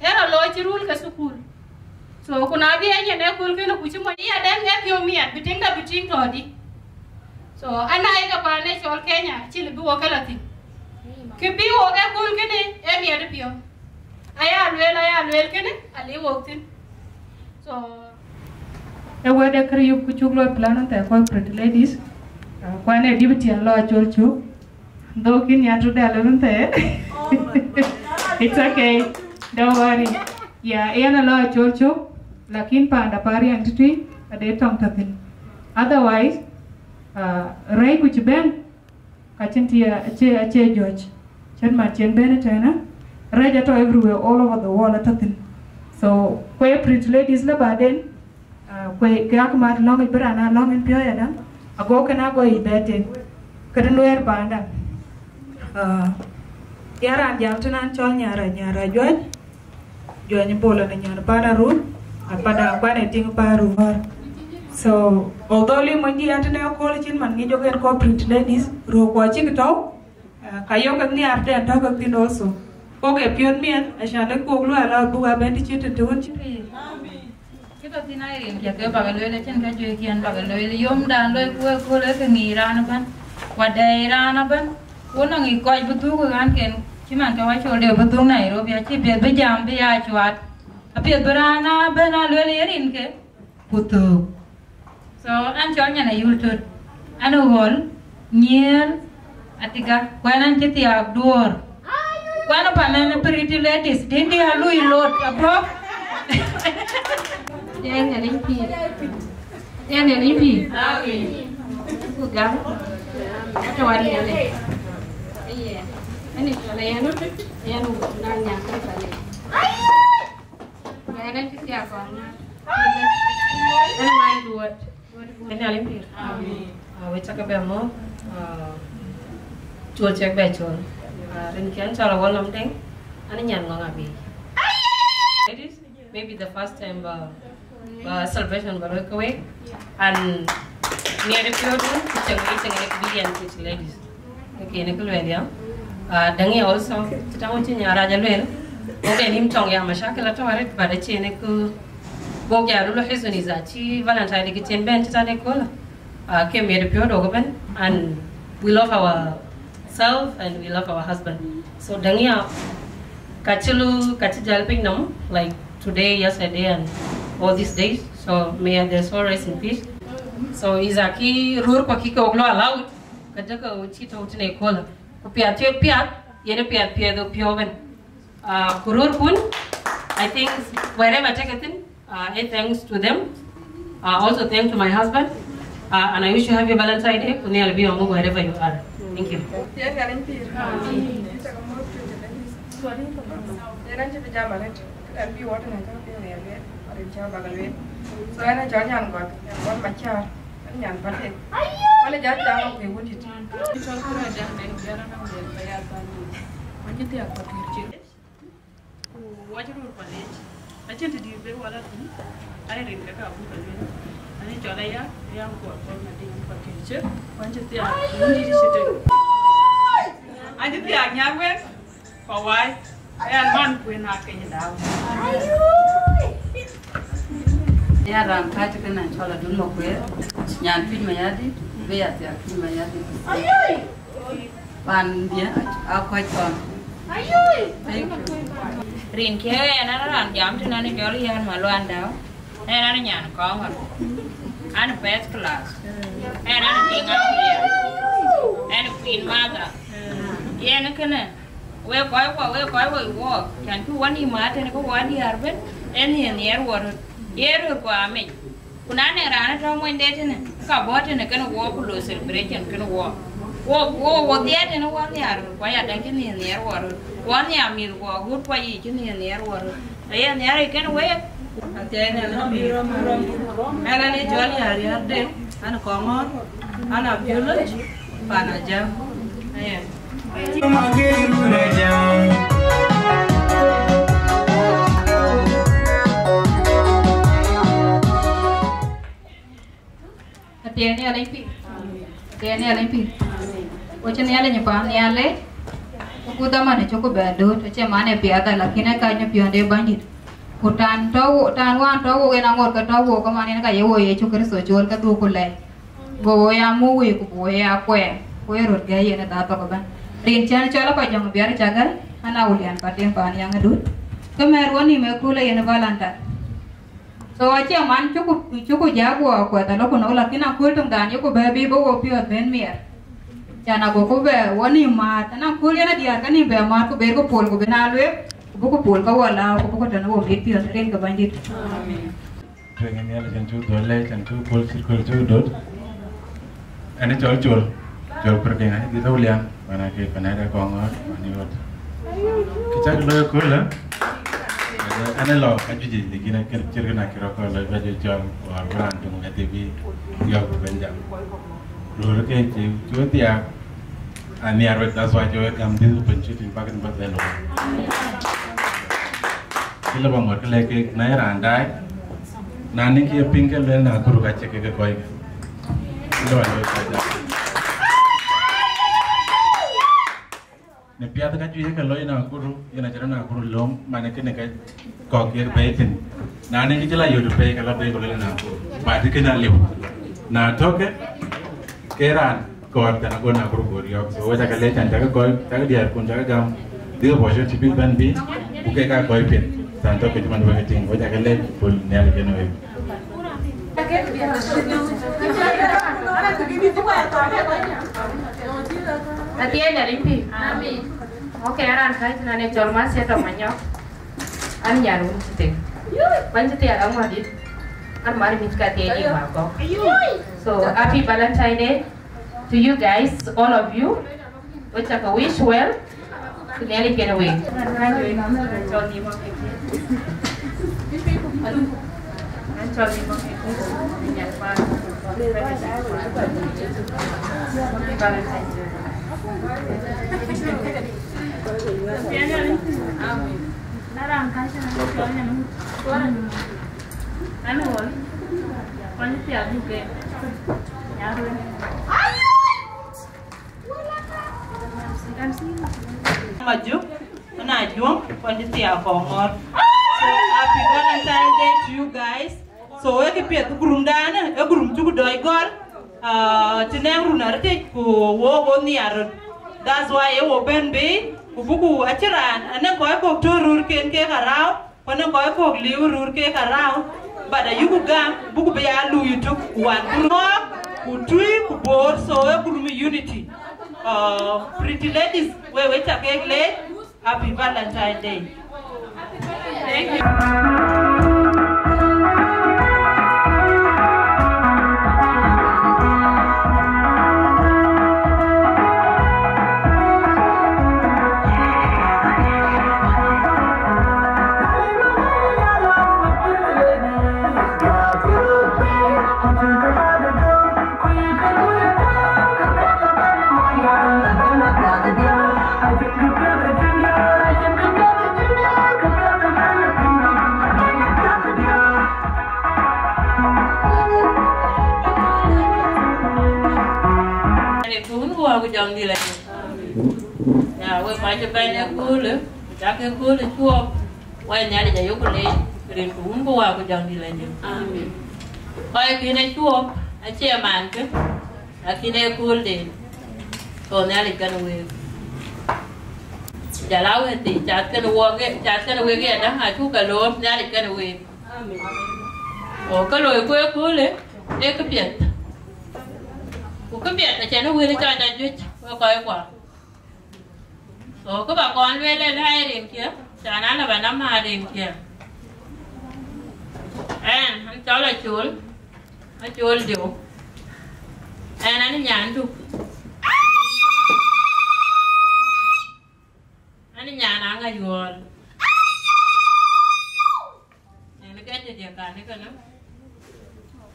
ë rɔt looi cï rul ke thukul. So, ku na bï yen yen ë köl kënë, ku cï mony ya dɛ̈ŋ ë piɔ̈u miɛt, bï tiŋda bï tiŋ tɔ̈ dï. So, ana ye ke paan ë cɔl Kenya, cï lë bï wok ke lɔ thïn. Kë bï wok ë köl kënë, ë miɛt piɔ̈u. Aya lueel, aya lueel kënë, alë wok thïn. So, ë wɛ̈t ë kërë yup ku cuk lɔ plan ënthɛɛr kɔc Pretty Ladies. Uh, kuan ë dïbï tiɛn lɔ acol cuk. Though kïn ya tut dal ënthɛɛr. It's okay. Don't worry. Yeah, yen alɔ acol cuk. Lakin panda parian titui, ade tɔŋ tɔ̈ thïn. Otherwise, uh, rɛ̈i ku cï bɛ̈n, ka cïn tï acie, acie jɔ̈ɔ̈c. Cït man cïn bɛ̈n ëtɛ̈ɛ̈n, rɛ̈c atɔ̈ everywhere, all over the world atɔ̈ thïn. So, kue Pretty Ladies la baden, uh, kue ke akmat lɔ̈ŋ ic bï raan a lɔ̈ŋ en piɔ̈ɔ̈c adäŋ, ago kën ago yic bɛ tem. Këdï luɛɛr panda. Uh, ya raan jam tënan cɔl Nyara, Nyara Juac. Juɔny Bol në nyan pan Arun, apada kuan ë tiŋ pa Arun. So, although lim mony dï an tënë aköl cïn man ŋic jɔk en corporate ladies, röök kuɔ cïk tɔ̈u, eh, ka yök kek nhiaar tɛn tɔ̈ kek thïn also. Kok ë piɔ̈n miɛn, acan lek kok luɔi ala buk abɛ̈n të cït të wun cï. Cï tɔ̈ thïn Irene, cä ke bak lueel, acïn ka juëc kiɛn bak lueel, yomdan loi ku ëköl ë ke ŋic raan ëbɛ̈n, ku adɛɛi raan ëbɛ̈n, ku nɔŋ ŋic kɔc bï dhuk ë ɣänken, cï man ke wacol de bï dhuk Nairobi, acï piɛth bï jam bï ya cuat, apiɛth bï raan aa bɛ̈n aa lueel ye rinke, ku thöök. So, an cɔl Nyan Ayul Tot, an ë ɣöl, nyiëël, Atiga, kuɛn an cï thiaak duɔ̈ɔ̈r. Kuɛn ë pan ɛn Pretty Ladies, dïn dï alui lot abɔ̈. Yɛn Nhialic pïïr. Yɛn Nhialic pïïr. Ku gam. Ata wari yɛn. Aye. Ani cɔl yɛn. Yɛn na nya kan pale. Yɛn an cï thiaak kɔn. Yɛn man duɔt. Yɛn Nhialic pïïr. Amen. Ah, we cak bɛ mɔ̈th, ah, col cak bɛ col. Ah, rin kiɛn cɔl Awal Lam Deng, an nyan Ŋɔŋ Abiy. It is maybe the first time ba, ba celebration ba looi ke wek. And near the period, ku cak wek, cak wek big and pretty ladies. Okay, në kë lueel ya. Ah, däŋ ya also, cï taŋ cï Nyarac alueel. Okay, nim tɔŋ ya mashakil atɔ̈ arët, but acie në kë bok ya rulu hizun iza cï Valentine kë cïn bɛ̈n cï tade köl. Ah, ke miɛt piɔ̈u dok ëbɛ̈n, and we love ourselves and we love our husband. So däŋ ya ka cï lu, ka cï jäl piny nɔm, like today, yesterday, and all these days. So may their soul rest in peace. So iza kï röör kuɔ kï ke wok lɔ allowed, ka jɔkë cï tɔ̈u tënë köl. Ku piath, piath, yen piath, piath piɔ̈u ëbɛ̈n. Ah, ku röörkun, I think wherever take it in, uh, a thanks to them. Uh, also thanks to my husband. Uh, and I wish you happy Valentine Day. Ku Nhialic bï yɔŋ wherever you are. Thank you. Yɛn Nhialic pïïr. Yɛn an cï bï jam arët. Kë bï wɔ tënë cä piɛŋ ya lueel, rin cä bak lueel. So ɛn a cɔl nyan gɔt, nyan gɔt Macar, ɛn nyan Patek. Wala jal jam wok wun dit. Cɔl kura jam den biara na wel ba ya ban. Wani dia ko tir cir. Ku wac rur pa lec. Acin ti di be wala tin. Ai rin ka ka bu ka lueel. Ani cɔl aya, ya ko ko na ding pa ke cir. Wani dia wun dit cir. Ani dia nyar wen. Pawai, aya man kuën a keny daw. Ya ran ka ti kana cɔl Adun Makuer, nyan Tuic Mayardit, be ya thiak Tuic Mayardit. Pan dia a kɔc kɔn. Thank you. Rin ke en an ran jam tënë ni jɔl yɛn ma luan daw. En an nyan kɔŋ. An first class. En an king Australia. En queen mother. Yen kënë. Wek kɔc kuɔ, wek kɔc wek wɔɔk, cän cï wɔ nïïm mat tënë ke wɔ diäär ëbën, ee nhiëër nhiëër wɔ röt, ye röt kuɔ amec. Ku na nɔŋ raan ë tɔ̈ monyde tënë, ka bɔ̈ tënë kënë wɔ ku lɔ celebration kënë wɔ. Wɔ, wɔ, wɔ dhiɛɛt tënë wɔ nhiaar röt, ku aya däŋ cï nhiëër nhiëër wɔ röt, wɔ nhiaar mïth wɔ agut kuɔ yiic cï nhiëër nhiëër wɔ röt. Aye nhiaar yic kënë wek. Athiɛɛny Nhialic pïïr. Ɛn an ë cɔl Yariar Deng, an ë Kɔŋɔ̈ɔ̈r, an a biöl pan Ajäŋ. Aye. Athiɛɛny Nhialic pïïr. Athiɛɛny Nhialic pïïr. Ku cï Nhialic ë paannhial lec, ku Ku dhaman ë cuk bɛ dööt, acie man ë piath, lakin ë kac në piɔ̈nde Bɛ̈nydït. Ku tan tɔ̈ wo, tan wään tɔ̈ wo yen aŋot ke tɔ̈ wo, ke man yen ka ye wo Yecu Kërtho cool ke dhuk ku lɛc. Go wo ya muk wei ku bï wo ya kuɛɛr, ku ye röt gɛ̈i yen ë thaa thok ëbɛ̈n. Rin cän cɔl Akɔc Jɔŋ Biar Cagäi, an, Awulian Patiŋ paan Yaŋ Adut. Ke mɛ̈ɛ̈r wo nïïm ë köölë yen Valentine. So acie man cuku, cuku ja guɔ kuɛth alɔ ku nou, lakin akööl töŋdan yeku bɛ bï bï wo piɔ̈ɔ̈th ben miɛr. Can agoku bɛ wo nïïm määt, an, akööl yen adiäär ke nïïm bɛ määt ku ber ku pol ku bï na lueel, ku bï ku pol ke wo lääu ku bï ku tɔ̈ në wo mit piɔ̈ɔ̈th rin ke Bɛ̈nydït. Amen. Tueŋ ë Nhialic yen cuk dhöl lɛc, yen cuk pol cït kööl cuk döt. Ɛn ë cɔl Col, Col Purdiŋ, ë dhith Awulian, man ake Panɛɛr ë Kɔŋɔ̈ɔ̈r, man ë ɣöt. Kë cäk looi ëköölë, ɛn ë lɔ ka juëc, lakin ë kën cït kën akï rɔt kɔn lɔ bɛ jɔ cɔl, or bï raan töŋ ë dhil bï yɔ̈ɔ̈k bï ben jam. Röör ke cï, cï we thiaak, anhiar wek, that's why cï we gam dhil bï ben cït yïn bäk yïn bäk dhil looi. Cï lɔ bä ŋuɔt ke lɛ̈k kek, na ye raan daai, na nïŋ kë ye piŋ ke lueel Nakuru ka cie kek ke kɔc ke. Cï lɔ bä looi kɔc daai. Në piath ka juëc ke looi Nakuru, yen acï rɔt Nakuru lööm, man ë kënë ke kɔ̈k ye bɛ̈ɛ̈i thïn. Na nïŋ kë cï la yöt pɛ̈i ke la bɛ̈ɛ̈i ke lueel Nakuru. But kënë aliu. Na tɔ̈ ke, ke raan kɔɔr tɛ̈n ago Nakuru go riɔ̈ɔ̈k. So, wek cä ke lɛc an, cä ke kɔc, cä ke diäärkun, cä ke gam, dhil opportunity bï bɛ̈n bï, ku kek aa kɔc piɛth. Tɛ̈n tɔ̈ ke cï man wek tïŋ, wek cä ke lɛc, ku Nhialic yen wek. Athiɛɛi Nhialic pï. Amen. Okay, aran kääc nan ë cɔl Mathias Tɔŋ Manyɔk. An nyan wun cï tek. Bäny cï thiaak aŋuɔ̈t dït. An man mïth ka thiëëc yï wäkɔ̈k. So, happy Valentine Day to you guys, all of you. We cä ke wish well. Ku Nhialic kën wek. Majuk, mana juɔŋ, kɔn cï thiaak kɔŋ ŋɔ̈ɔ̈r. So, happy Valentine Day to you guys. So, ee kë piɛth, gurumdan, ee gurum cuk dɔc gɔl. Ah, të nɛŋ run arëtic, ku wo, wo nhiar röt. That's why ee wo bɛ̈n bei, ku buku acï raan, anɛŋ kɔc kɔ̈k tɔ̈ röörken kek arau, ku anɛŋ kɔc kɔ̈k liu röör kek arau. But ayuku gam, buku bï ya luui tök, ku wan ku röök, ku tui, ku boor, so ee gurum ë unity. Uh, pretty ladies, we, we cä kek leec, happy Valentine Day. Thank you. Rin ku wun ku wä ku jɔŋdït la jël. Ya, wek kɔc cï bɛ̈n ë köölë, ku cak ë köölë cuɔp. Wɛ̈t Nhialic ayok leec, rin ku wun ku wä ku jɔŋdït la jël. Amen. Kɔc kën ë cuɔp, acie man kë, lakin ee köölden. So Nhialic kën week. Jal a wëëth thii, cath kën wok, cath kën wek yadäŋ, acuk ke loor, Nhialic kën week. Amen. So kë loi ku ë köölë, ee këpiɛth. Ku këpiɛth acïn wël cɔc ajuëc, wek kɔc kuɔ. So, kë bä kɔn lueel ë lɛ̈i rinkiɛ̈, cän an, abä nɔm maa rinkiɛ̈. Ɛn, an cɔl Acol, Acol Diu. Ɛn, an nyan Duk. An nyan Aŋäc Ɣɔɔl. Ɛn ke cï diɛ̈ kan ë kënë,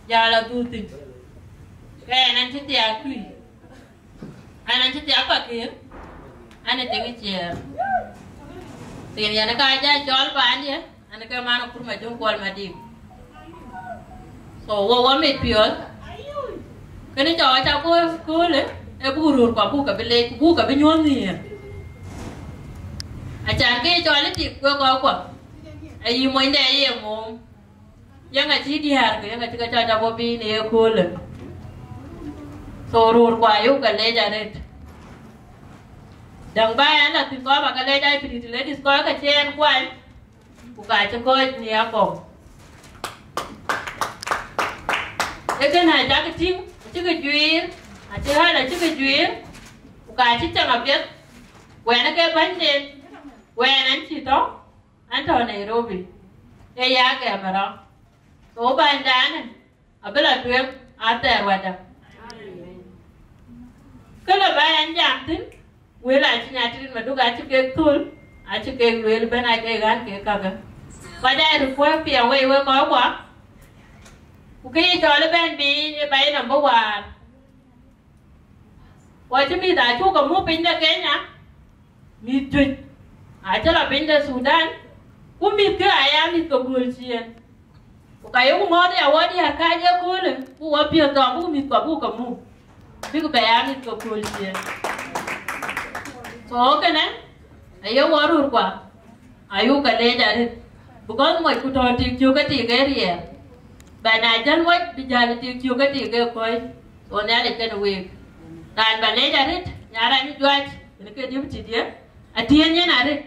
jal adhuk thïn. Ke ɛn, an cï thiaak tui, ɛn, an cï thiaak Pakëër, an ë tiŋ ë Ciɛɛr. Rin yɛn ka jɔ cɔl paandiɛ̈, an ke man Akur Majöŋ Kuɔl Madïk. So, wo, wo mit piɔ̈ɔ̈th. Kënë cɔk aca kööl, köölë, ee buk röör ku abuk ke bï leec, ku buk ke bï nyuɔ̈th nhiëër. Acan ke cɔl ë tik wek kɔc kuɔ, ayï monyde aye mom. Yɛn acï diäär ke, yɛn acï ke cɔc abɔ̈ bï në ye köölë. So röör kua yök ke lec arëët. Däŋ ba ɛn la thïn kɔc ba ke lec, ai pretty ladies kɔc ke cï ɛn kuany, ku ka cï kɔc në akɔm. Ee kënë acak tïŋ, acï ke juiir, acï ɣäl acï ke juiir, ku ka cï cäŋ apiɛth, wɛn ke bänyden, wɛn ɛn cï tɔ̈, ɛn tɔ̈ Nairobi, ee ya gɛm ë rɔm. So bänydanë, abï la tueŋ athɛɛr wadäŋ. Kë lɔ ba ɛn jam thïn, wël acï nyatit Maduk acï kek thöl, acï kek lueel bɛ̈n aa kek ɣän kek kakë. Kɔc aa röt puɔ̈k piɛŋ wei wek kɔc kuɔ, ku kë ye cɔl ëbɛ̈n bï ë ba ye nɔm bï waar. Ku acï mïth acuk ke muk piny de Kenya, mïth juëc acï lɔ piny de Thudan, ku mïthkë aya mïth ke gööl ciëën. Ku ka yeku ŋɔ̈ɔ̈th ya wɔ diäär kääc ëköölë, ku wɔ piɔ̈ɔ̈th tɔŋ buk mïthkuɔ buk ke muk, bïk bɛ ya mïth ke kööl ciëën. So kënë aye wɔ röörkua, ayuk ke leec arëët, because moc ku tɔ̈ tik cök ke tik ee riɛɛr, bɛ na jäl moc bï jäl tik cök ke tik ee kɔc. So Nhialic kenë week, raan ba leec arëët, Nyarany Juac, yen ke deputy dië, atiëën yen arëët.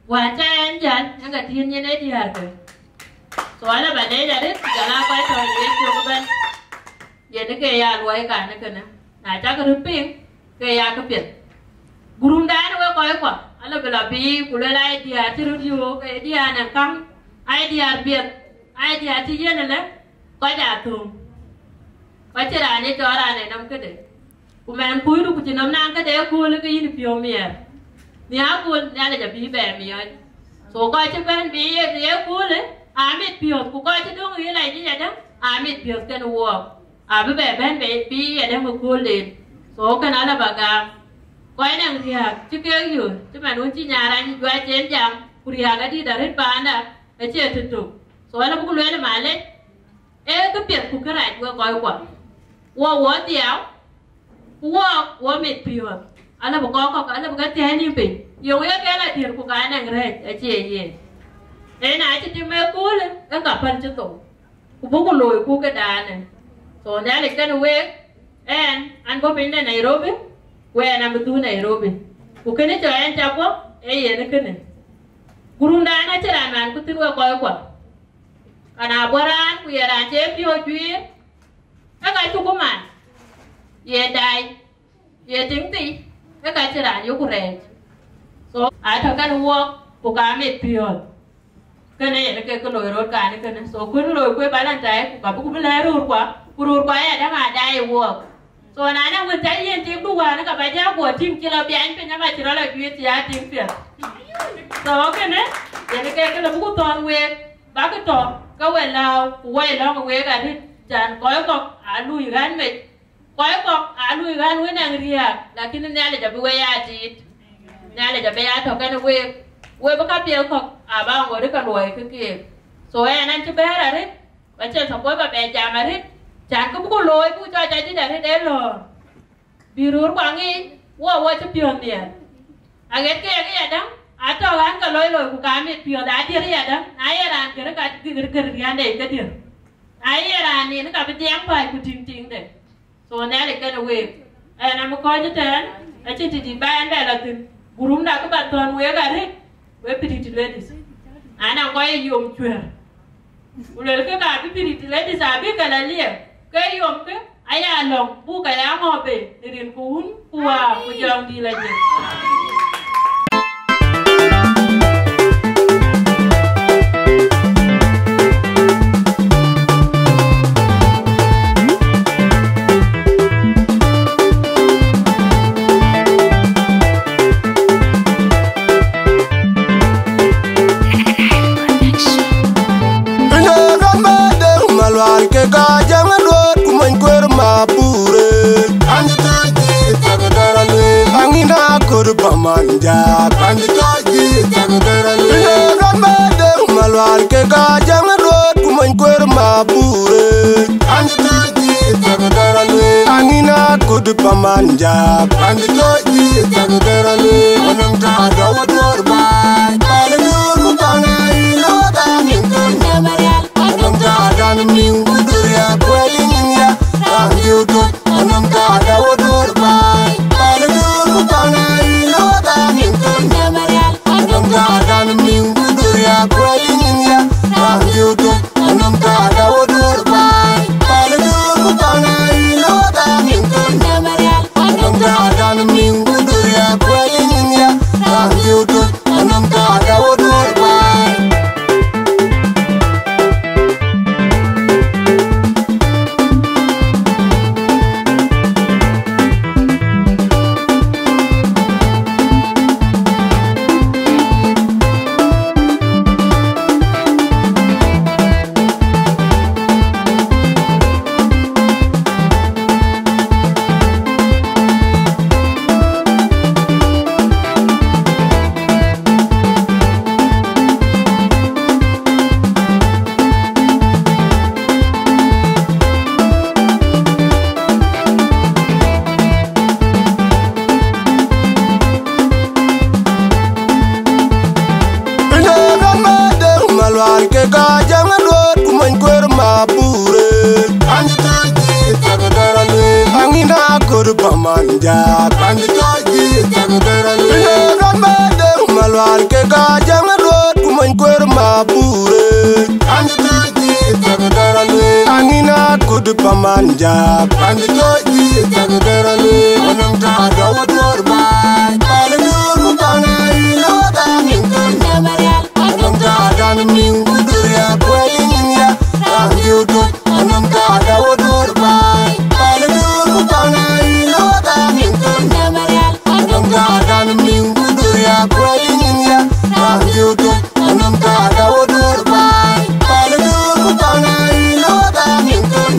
Wään ca ɛn jäl, yen ka tiën yen ee diäärkë. So ala ba leec arëët, ku jɔl aa kɔc tɔ̈ yen cök ëbɛ̈n, yen ke ya luɔi kan ë kënë. Na cak röt piŋ, ke ya këpiɛth. Gurumdan wek kɔc kuɔ, ala bï lɔ biic, ku luel aa diäär cï röt yöök, ee diäär nɛn käŋ, aa diäär piɛth, aa diäär cï yen ëlë, kɔc aa thöŋ. Kɔc cï raan ye cɔɔl raan ë nɔm këde. Ku mɛn kucdu ku cï nɔm naŋ këde ëköölë ke yïn piɔ̈u miɛɛr. Nhiaar kööl Nhialic abï bɛ miɔɔc. So kɔc cï bɛ̈n bï ye, ye köölë, amit piɔ̈th, ku kɔc cï döŋ ë yic adäŋ, amit piɔ̈th kenë wuɔɔk. Abï bɛ bɛ̈n bï, bï ye adäŋ ë köölden. So kën ala ba gam. Kɔc nɛŋ riääk cï kek yöör, cï man wën cï Nyarany Juac en jam, ku riääk adït arëët paanda, acie tëtök. So ala buk lueel malec, ee këpiɛth ku kërac wek kɔc kuɔ. Wɔ wɔ dhiau, ku wɔɔk wɔ mit piɔ̈ɔ̈th. Ala bï kɔc kɔ̈k, ala bï ke thiëëc nïm piny. Yöŋ ye ke la diër ku ka nɛŋ rɛ̈ɛ̈c acie yen. Yen acï tim ëköölë, ë ka päl cï thou. Ku buk looi ku këdaanë. So Nhialic kenë week, ɛn, an bɔ̈ piny de Nairobi, ku ɛn abï dhuk Nairobi. Ku kënë cɔk ɛn ca bɔ̈, ee yen kënë. Gurumdan acï raan man ku thïn wek kɔc kuɔ. Ka na bɔ̈ raan ku ye raan cï piɔ̈u juiir, ke ka cuk man, ye daai, ye tiŋ thii, ke ka cï raan yok rɛɛc. So atɔ̈ kɛn wuɔk, ku ka mit piɔ̈ɔ̈th. Kënë yen ke kë loi rot kan kënë. So kën loi kue Valentine, ku ka buk bï lɛɛr röörkua, ku röörkua ya däŋ aa daai wuɔk. So na nɛŋ wën ca yen tiim du wään, ka ba ja guɔ tiim cï lɔ biany piny, ama cï rɔ lɔ juiir cï ya tiim piɛth. So kënë, yen ke kë lɔ buk thɔ̈n week, bäk tɔ̈ ke we lääu, ku wai lɔ̈ŋ week arëët, can kɔc kɔ̈k aa lui ɣän mec, kɔc kɔ̈k aa lui ɣän wën nɛŋ riääk, lakin Nhialic abï we ya tiit. Nhialic abï ya tɔ̈ kɛn week, we bï ka piɛth kɔ̈k aa ba ŋot ke luɔi ke keek. So ɛn, ɛn cï bɛ̈ɛ̈r arëët, ba cïn support ba bɛ jam arëët, can kë buk looi buk cɔc adït arëët ee lɔ̈ɔ̈r. Bï röörkua ŋic, wɔ wɔ cï piɔ̈ɔ̈th nhiɛɛr. Aɣet keek ë yadäŋ, atɔ̈ ɣän ke loi loi ku ka mit piɔ̈ɔ̈th adiër ë yadäŋ, na ye raan gër ka gër gër riɛnde kedhie. Na ye raan nin ka bï dhiɛŋ päc ku tïŋ tïŋde. So Nhialic kenë week. Ɛn, am kɔc ëtɛ̈ɛ̈n, acïn të dït ba ɛn bɛ lɔ thïn. Gurumda kë ba thɔ̈n week arëët, we pretty ladies. An, a kɔc ë yom cuëër. Ku luelkë ka bï pretty ladies abï ke lɔ liep, ke yomkë aya lɔ̈ŋ, buk ke ya ŋɔ̈ɔ̈p bei në rin ku wun ku wäär ku jɔŋdït lɔ jël. Ënë rɔt ba dëŋ malual ke ka jäŋ luɔt ku mony kueer ma pure. An cï tɔc dï thak dɔr alueel. Aŋïn akor pa man jak. An cï tɔc dï thak dɔr alueel. Ënë rɔt ba dëŋ malual ke ka jäŋ luɔt ku mony kueer ma pure. An cï tɔc dï thak dɔr alueel. Aŋïn akor pa man jak. An cï tɔc dï thak dɔr alueel. Anɔŋ ta dɔu Yak, an cï tɔ̈c dït thɛk dɛ̈r alueel. Ënë rɔt bɛ dëŋ Malual kek Ajäŋ Aduɔ̈ɔ̈t ku mony kueer Mabur. An cï tɔ̈c dït thɛk dɛ̈r alueel. An yïn akut paman jak. An cï tɔ̈c dït thɛk dɛ̈r alueel. Anɔŋ tɔ̈ dɔ̈u duɔ̈ɔ̈r baai. Pal duɔ̈ɔ̈r ku paŋ aa yï lɔ dhan yïn thöny. Anɔŋ tɔ̈ dhan miŋ ku duɔ̈ɔ̈r ya kuɛl yïn ya. Raan diu tɔ̈c. Anɔŋ tɔ̈ dɔ̈u duɔ̈ɔ̈r baai. Pal duɔ̈ɔ̈r ku paŋ aa yï lɔ dhan yïn thöny. Anɔŋ tɔ̈ dhan miŋ ku duɔ̈ɔ̈r ya kuɛl yïn ya. Raan diu tɔ̈c. Anɔŋ tɔ̈ dɔ̈u duɔ̈ɔ̈r baai. Pal duɔ̈ɔ̈r ku paŋ aa yï lɔ dhan yïn thöny.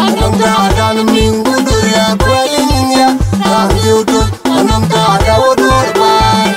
Anɔŋ tɔ̈ dhan miŋ ku duɔ̈ɔ̈r ya kuɛl yïn ya. Raan diu tɔ̈c. Anɔŋ tɔ̈ dɔ̈u duɔ̈ɔ̈r baai.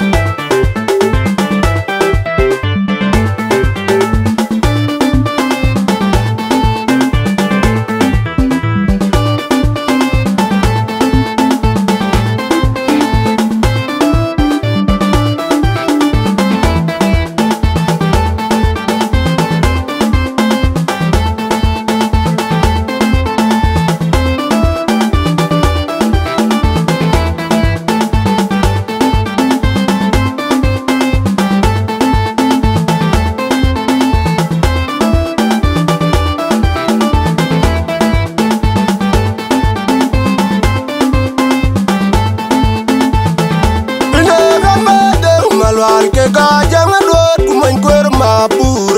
Ënë rɔt bɛ dëŋ Malual kek Ajäŋ Aduɔ̈ɔ̈t ku mony kueer Mabur.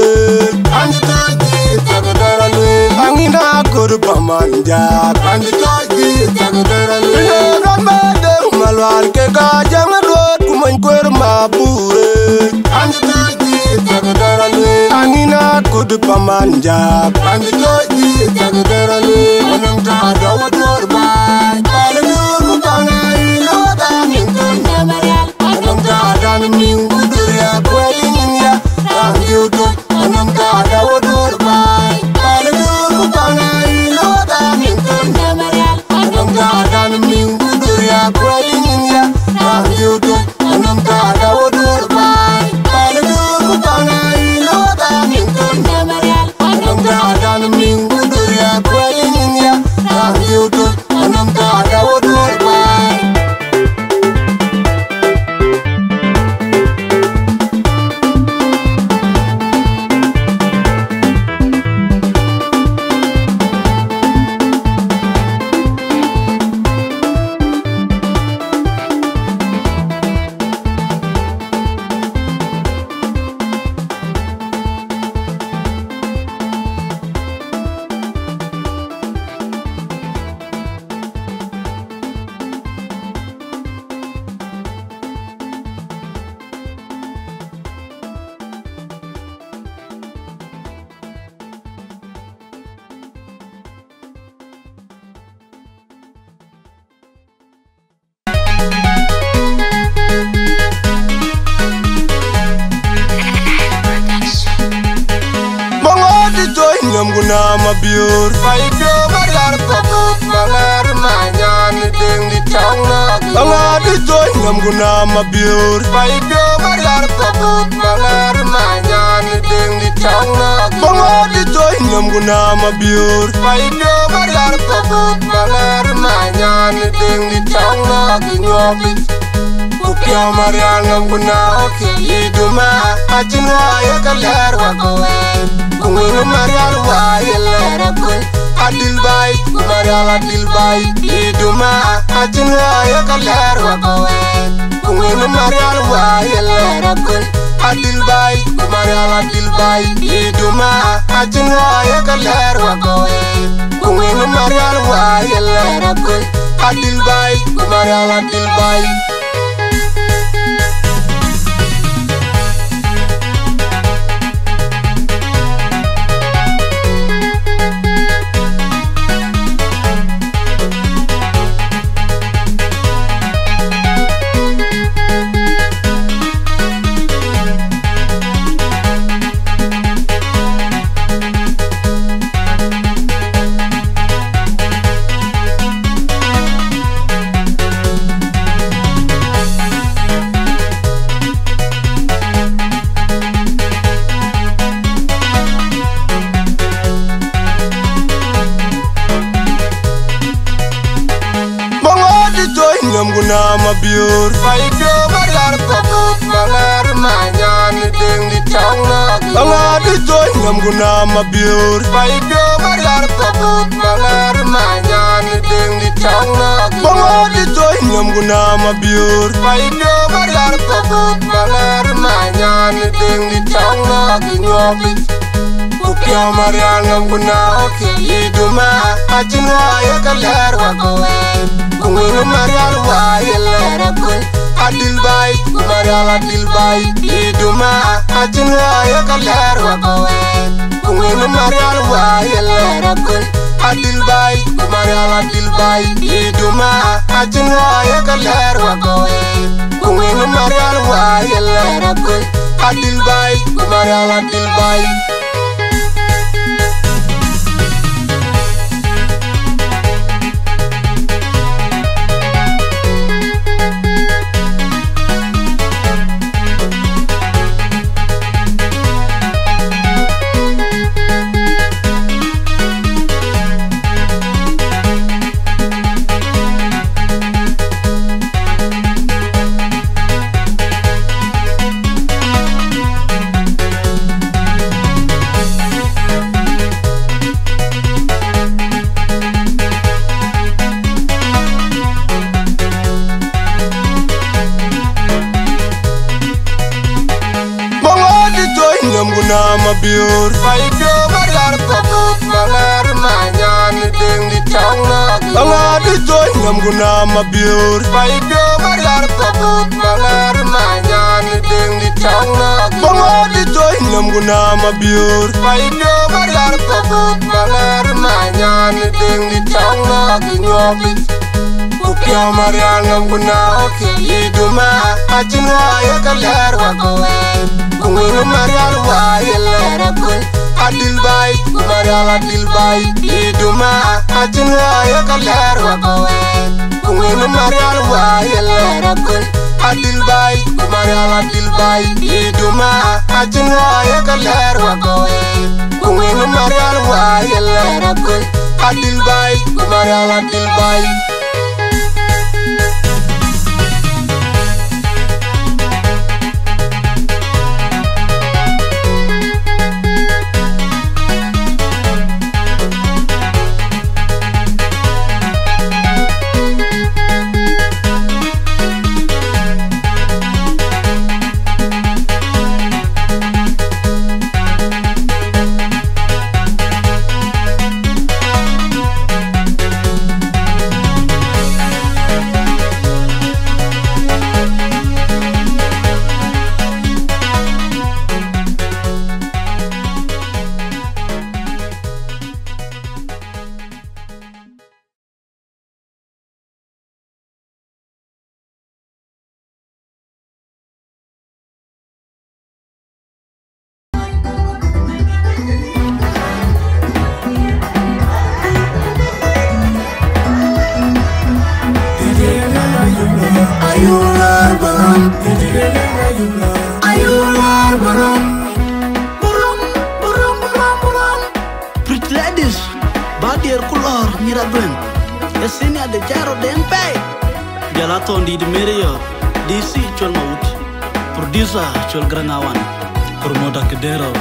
An cï tɔ̈c dït thɛk dɛ̈r alueel. An yïn akut paman jak. An cï tɔ̈c dït thɛk dɛ̈r alueel. Ënë rɔt bɛ dëŋ Malual kek Ajäŋ Aduɔ̈ɔ̈t ku mony kueer Mabur. An cï tɔ̈c dït thɛk dɛ̈r alueel. An yïn akut paman jak. An cï tɔ̈c dït thɛk dɛ̈r alueel. Anɔŋ tɔ̈ dɔ̈u duɔ̈ɔ̈r baai. Pal duɔ̈ɔ̈r ku paŋ aa yï lɔ dhan yïn thöny. Anɔŋ tɔ̈ dhan miŋ ku duɔ̈ɔ̈r ya kuɛl yïn ya. Raan diu tɔ̈c. Anɔŋ tɔ̈ dɔ̈u duɔ̈ɔ̈r baai. Pal duɔ̈ɔ̈r ku paŋ aa yï lɔ dhan yïn thöny. Anɔŋ tɔ̈ dhan miŋ ku duɔ̈ɔ̈r ya kuɛl yïn ya. Raan diu tɔ̈c. Anɔŋ tɔ̈ dɔ̈u duɔ̈ɔ̈r baai. Pal duɔ̈ɔ̈r ku paŋ aa yï lɔ dhan yïn thöny. Anɔŋ tɔ̈ dhan miŋ ku duɔ̈ɔ̈r ya kuɛl yïn ya. Raan diu tɔ̈c. Anɔŋ tɔ̈ dɔ̈u duɔ̈ɔ̈r baai. Maŋɔ̈ɔ̈t ë thöny nɔm ku na Mabiöör. Pai piɔ̈u Marial thok, Maŋar Manyan Deŋ dït cɔŋ nɔ̈k. Maŋɔ̈ɔ̈t ë thöny nɔm ku na Mabiöör. Pai piɔ̈u Marial thok, Maŋar Manyan Deŋ dït cɔŋ nɔ̈k. Maŋɔ̈ɔ̈t ë thöny nɔm ku na Mabiöör. Pai piɔ̈u Marial thok, Maŋar Manyan Deŋ dït cɔŋ nɔ̈k. Nyuɔɔk Ku piɔ̈u Marial nɔm ku na ɣɔ̈k yï duma, acïn wä ye ke lɛɛr wä ke wɛɛr. Ku ŋuëëŋ Marial wä ye lɛɛr aköl, adil baai, ku Marial adil baai, yï duma, acïn wä ye ke lɛɛr wä ke wɛɛr. Ku ŋuëëŋ Marial wä ye lɛɛr aköl, adil baai, ku Marial adil baai, yï duma, acïn wä ye ke lɛɛr wä ke wɛɛr. Ku ŋuëëŋ Marial wä ye lɛɛr aköl, adil baai, ku Marial adil baai. Biöör. Pai piɔ̈u Marial Thokut, Maŋar Manyan, Deŋ dït cɔŋ nɔ̈k. Aŋa dï thöny nɔm ku na Mabiöör. Pai piɔ̈u Marial Thokut, Maŋar Manyan, Deŋ dït cɔŋ nɔ̈k. Aŋa dï thöny nɔm ku na Mabiöör. Pai piɔ̈u Marial Thokut, Maŋar Manyan, Deŋ dït cɔŋ nɔ̈k, nyuɔɔk. Ku piɔ̈u Marial nɔm ku na ɔ̈k yï duma, acïn wä ye ke lɛɛr wä ke wɛɛr. Ku ŋuëëŋ Marial wä ye lɛɛr aköl, adil baai, ku Marial adil baai, yï duma, acïn wä ye ke lɛɛr wä ke wɛɛr. Ku ŋuëëŋ Marial wä ye lɛɛr aköl, adil baai, ku Marial adil baai, yï duma, acïn wä ye ke lɛɛr wä ke wɛɛr. Ku ŋuëëŋ Marial wä ye lɛɛr aköl, adil baai, ku Marial adil baai. Maŋa dï thöny nɔm ku na Mabiöör. Pai piɔ̈u Marial Thokut, Maŋar Manyan, Deŋ dït cɔŋ nɔ̈k. Maŋa dï thöny nɔm ku na Mabiöör. Pai piɔ̈u Marial Thokut, Maŋar Manyan, Deŋ dït cɔŋ nɔ̈k. Maŋa dï thöny nɔm ku na Mabiöör. Pai piɔ̈u Marial Thokut, Maŋar Manyan, Deŋ dït cɔŋ nɔ̈k, nyuɔɔk. Ku piɔ̈u Marial nɔm ku na ɔ̈k yï duma, acïn wä ye ke lɛɛr wä ke wɛɛr. Ku ŋuëëŋ Marial wä ye lɛɛr aköl, adil baai, ku Marial adil baai, yï duma, acïn wä ye ke lɛɛr wä ke wɛɛr. Ku ŋuëëŋ Marial wä ye lɛɛr aköl, adil baai, ku Marial adil baai, yï duma, acïn wä ye ke lɛɛr wä ke wɛɛr. Ku ŋuëëŋ Marial wä ye lɛɛr aköl, adil baai, ku Marial adil baai. Pretty ladies, ba diɛɛr ku lɔ̈ɔ̈r nyïïr aduëŋ. Ë senior de jaro den pɛi. Jɔl a thɔn dït Mary yɔ̈ɔ̈k, D C cɔl Mawut, producer cɔl Garaŋ Awan, promoter Kidero.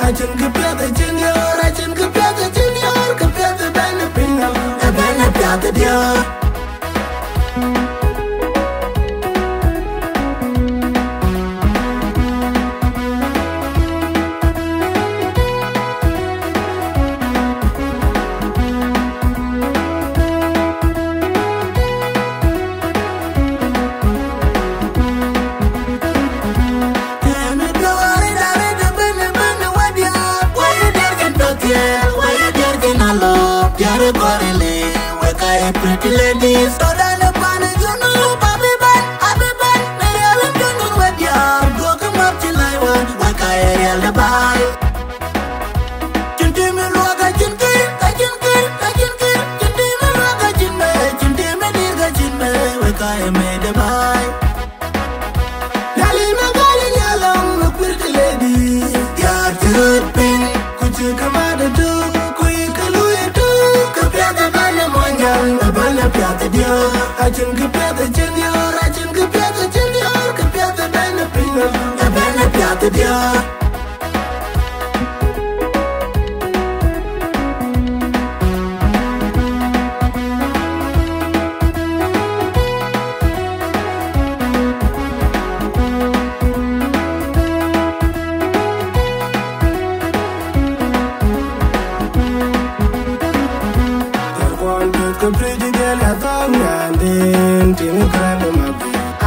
Acïn kë piɛth acïn diɔ̈ɔ̈r, acïn kë piɛth acïn diɔ̈ɔ̈r, kë piɛth bɛ̈n piny nɔm, ë bɛ̈n piath diɔ̈ɔ̈r. Hey, pretty ladies, so down the pan, you know, Bobby Ben, Bobby Ben, me real and you know what you are. Go come up to my one, what I real the buy. Cin tim luɔk a cin kir, a cin kir, a cin kir, cin tim luɔk a cin me, cin tim dir ka cin me, we ka ye me de bai. Nyali na gali nyalong na pretty lady. Yar ti rut piny, ku ci ka ma de tu, ku yi ka lu yi tu, ka piath a bane monyang, a bane piath a dior. A cin ka piath a cin dior, a cin ka piath a cin dior, ka piath a bane piny, a bane piath a dior.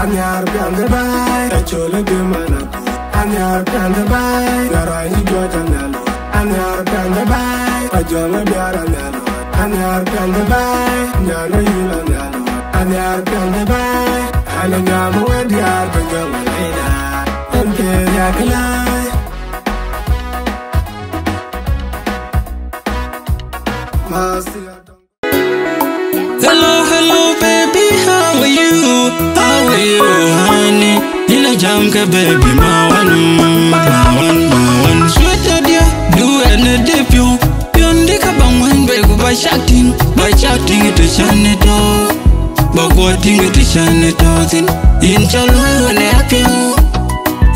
Anyar piang the bai, a chole de mana. Anyar piang the bai, garoi ni jua jangalo. Anyar piang the bai, a jua biara nyalo. Anyar piang the bai, nyalo yula nyalo. Anyar piang the bai, ana nyam we diar pe jua leida. Ente ya kelai. Masi. Hello, hello, baby, how are you? How are you, honey? Ina jam ke baby, my one, my one, my one. Sweet idea, do any dip you. Yun di ka bang wen be ku ba shakting, ba shakting to shine it up. Ba go ting to shine it up. In chalo wen happy.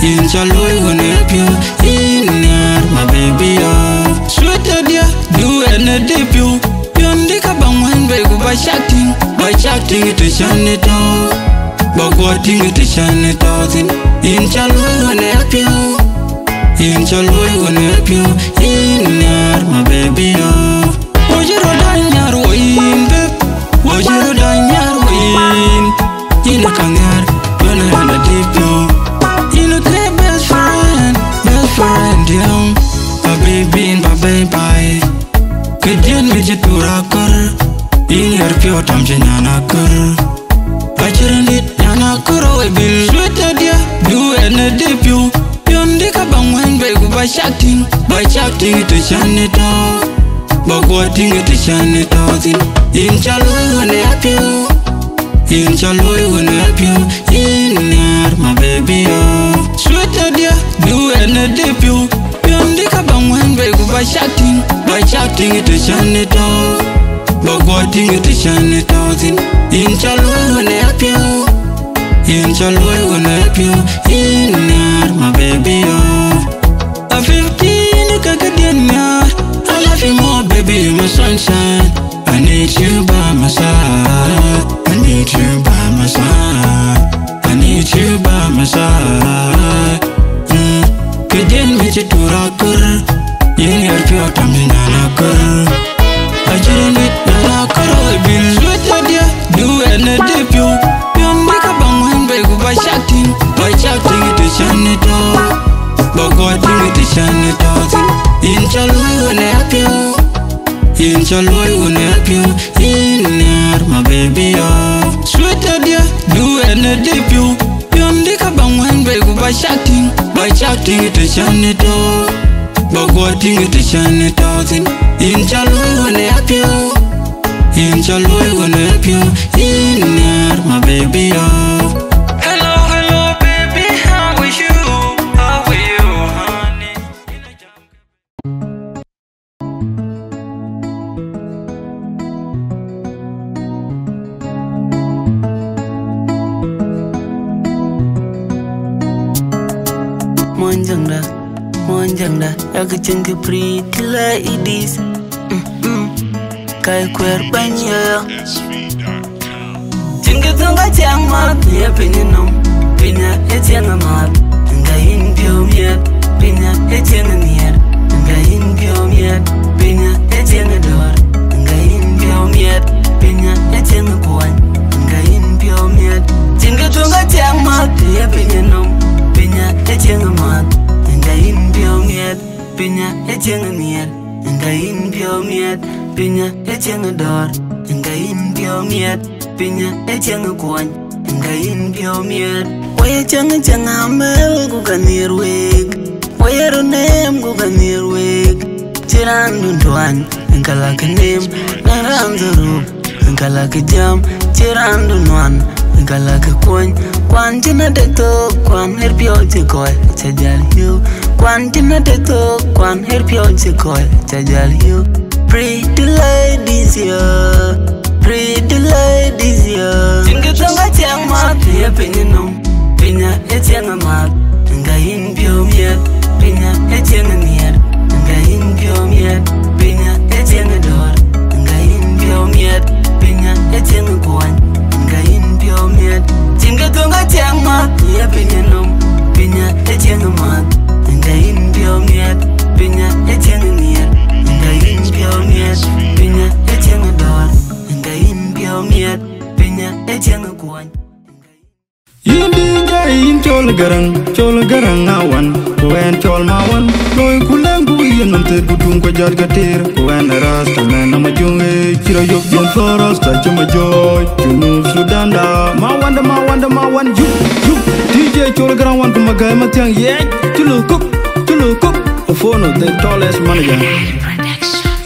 In chalo wen happy. In yar, my baby, oh. Sweet idea, do any dip you. Yun di ka bang wen be ku ba shakting, ba shakting to shine it up. Ba go ting to shine it up. In chalo wen happy. In chalo wen happy. In yar, my baby, oh. Wajiro danyar wayin, babe. Wajiro danyar wayin. Ina kanyar, wana yana deep, yo. Ina ke best friend, best friend, yo. A baby in ba bye bye. Kedian mi jitura kor. In yar pio tam jinyana kor. Achirin dit nyana kor we bil. Sweet idea, do any dip you. Yun di ka bang wen be ku ba shakting, ba shakting to shine it up. Ba go ting to shine it up. In chalo wen happy. In chalo wen happy. In yar, my baby, oh. Sweet idea, do any dip you. Yun di ka bang wen be ku ba shakting, ba shakting to shine it up. Ba go ting to shine it up. In chalo wen happy. In chalo wen happy. In yar, my baby, oh. A fifteen ka ka dien yar. I love you more, baby, my sunshine. I need you by my side. I need you by my side. I need you by my side. Mm. Kedian mi jitura kor. Yin yar pio tam jinyana kor. Achirin dit nyana kor we bil. Sweet idea, do any dip you. Yun di ka bang wen be ku ba shakting, ba shakting to shine it up. Ba go ting to shine it up. In chalo wen happy. In chalo wen happy. In yar, my baby, oh. Sweet idea, do any dip you. Yun di ka bang wen be ku ba shakting, ba shakting to shine it up. Ba go ting to shine it up. In chalo wen happy. In chalo wen happy. In yar, my baby, oh. Hello, hello, baby, how are you? How are you, honey? Monjangda, monjangda, yak chinki pretty ladies. Mm-mm. Kai kwer bany yoyo. Cïn kë thöŋ ka ciɛŋ math, ye piny nɔm, piny ë ciɛŋ math, ŋa yïn piɔ̈u miɛt, piny ë ciɛŋ nhiɛɛr, ŋa yïn piɔ̈u miɛt, piny ë ciɛŋ dɔ̈ɔ̈r, ŋa yïn piɔ̈u miɛt, piny ë ciɛŋ kuany, ŋa yïn piɔ̈u miɛt. Cïn kë thöŋ ka ciɛŋ math, ye piny nɔm, piny ë ciɛŋ math, ŋa yïn piɔ̈u miɛt, piny ë ciɛŋ nhiɛɛr, ŋa yïn piɔ̈u miɛt, piny ë ciɛŋ dɔ̈ɔ̈r, ŋa yïn miɛt, piny ë cieŋ kuɔny, ŋa yïn piɔ̈u miɛt. Woi cieŋ cieŋ amel ku ka nhiër wek. Woi ë röt neem ku ka nhiër wek. Cï raan dun tuany, ŋa la kë neem, na raan dhoruk, ŋa la kë jam. Cï raan dun nuan, ŋa la kë kuɔny. Kuan cïn adek thok, kuan ɣer piɔ̈u cï kɔc, ca jäl yök. Kuan cïn adek thok, kuan ɣer piɔ̈u cï kɔc, ca jäl yök. Pretty ladies, yeah. Pretty ladies, yeah. Cïn kë thöŋ ka cieŋ math, ye piny nɔm. Piny ë cieŋ math, ŋa yïn piɔ̈u miɛt. Piny ë cieŋ nhiër, ŋa yïn piɔ̈u miɛt. Piny ë cieŋ dɔ̈ɔ̈r, ŋa yïn piɔ̈u miɛt. Piny ë cieŋ kuɔny, ŋa yïn piɔ̈u miɛt. Cïn kë thöŋ ka cieŋ math, ye piny nɔm. Piny ë cieŋ math, ŋa yïn piɔ̈u miɛt. Piny ë cieŋ nhiër, ŋa yïn piɔ̈u miɛt. Piny ë cieŋ dɔ̈ɔ̈r, ŋa yïn piɔ̈u miɛt. Piny ë cieŋ kuɔny. Yïn D J, yïn Col Gäräŋ, Col Gäräŋ awan, ku ɣɛn Col Mawan. Loi ku lɛ̈ŋ ku yïn nɔm thët ku tuŋ ku jɔt ke tïr, ku ɣɛn Rasta man nɔm ajuŋ ë cï rɔ yök. Yïn thɔ̈r Rasta cï ma jɔɔc, Junub Sudan da. Mawanda, Mawanda, Mawan, yuk, yuk. D J Col Gäräŋ wan ku Magäi Mathiäŋ, yɛc, cï lɔ kök, cï lɔ kök. A phone of the tallest manager.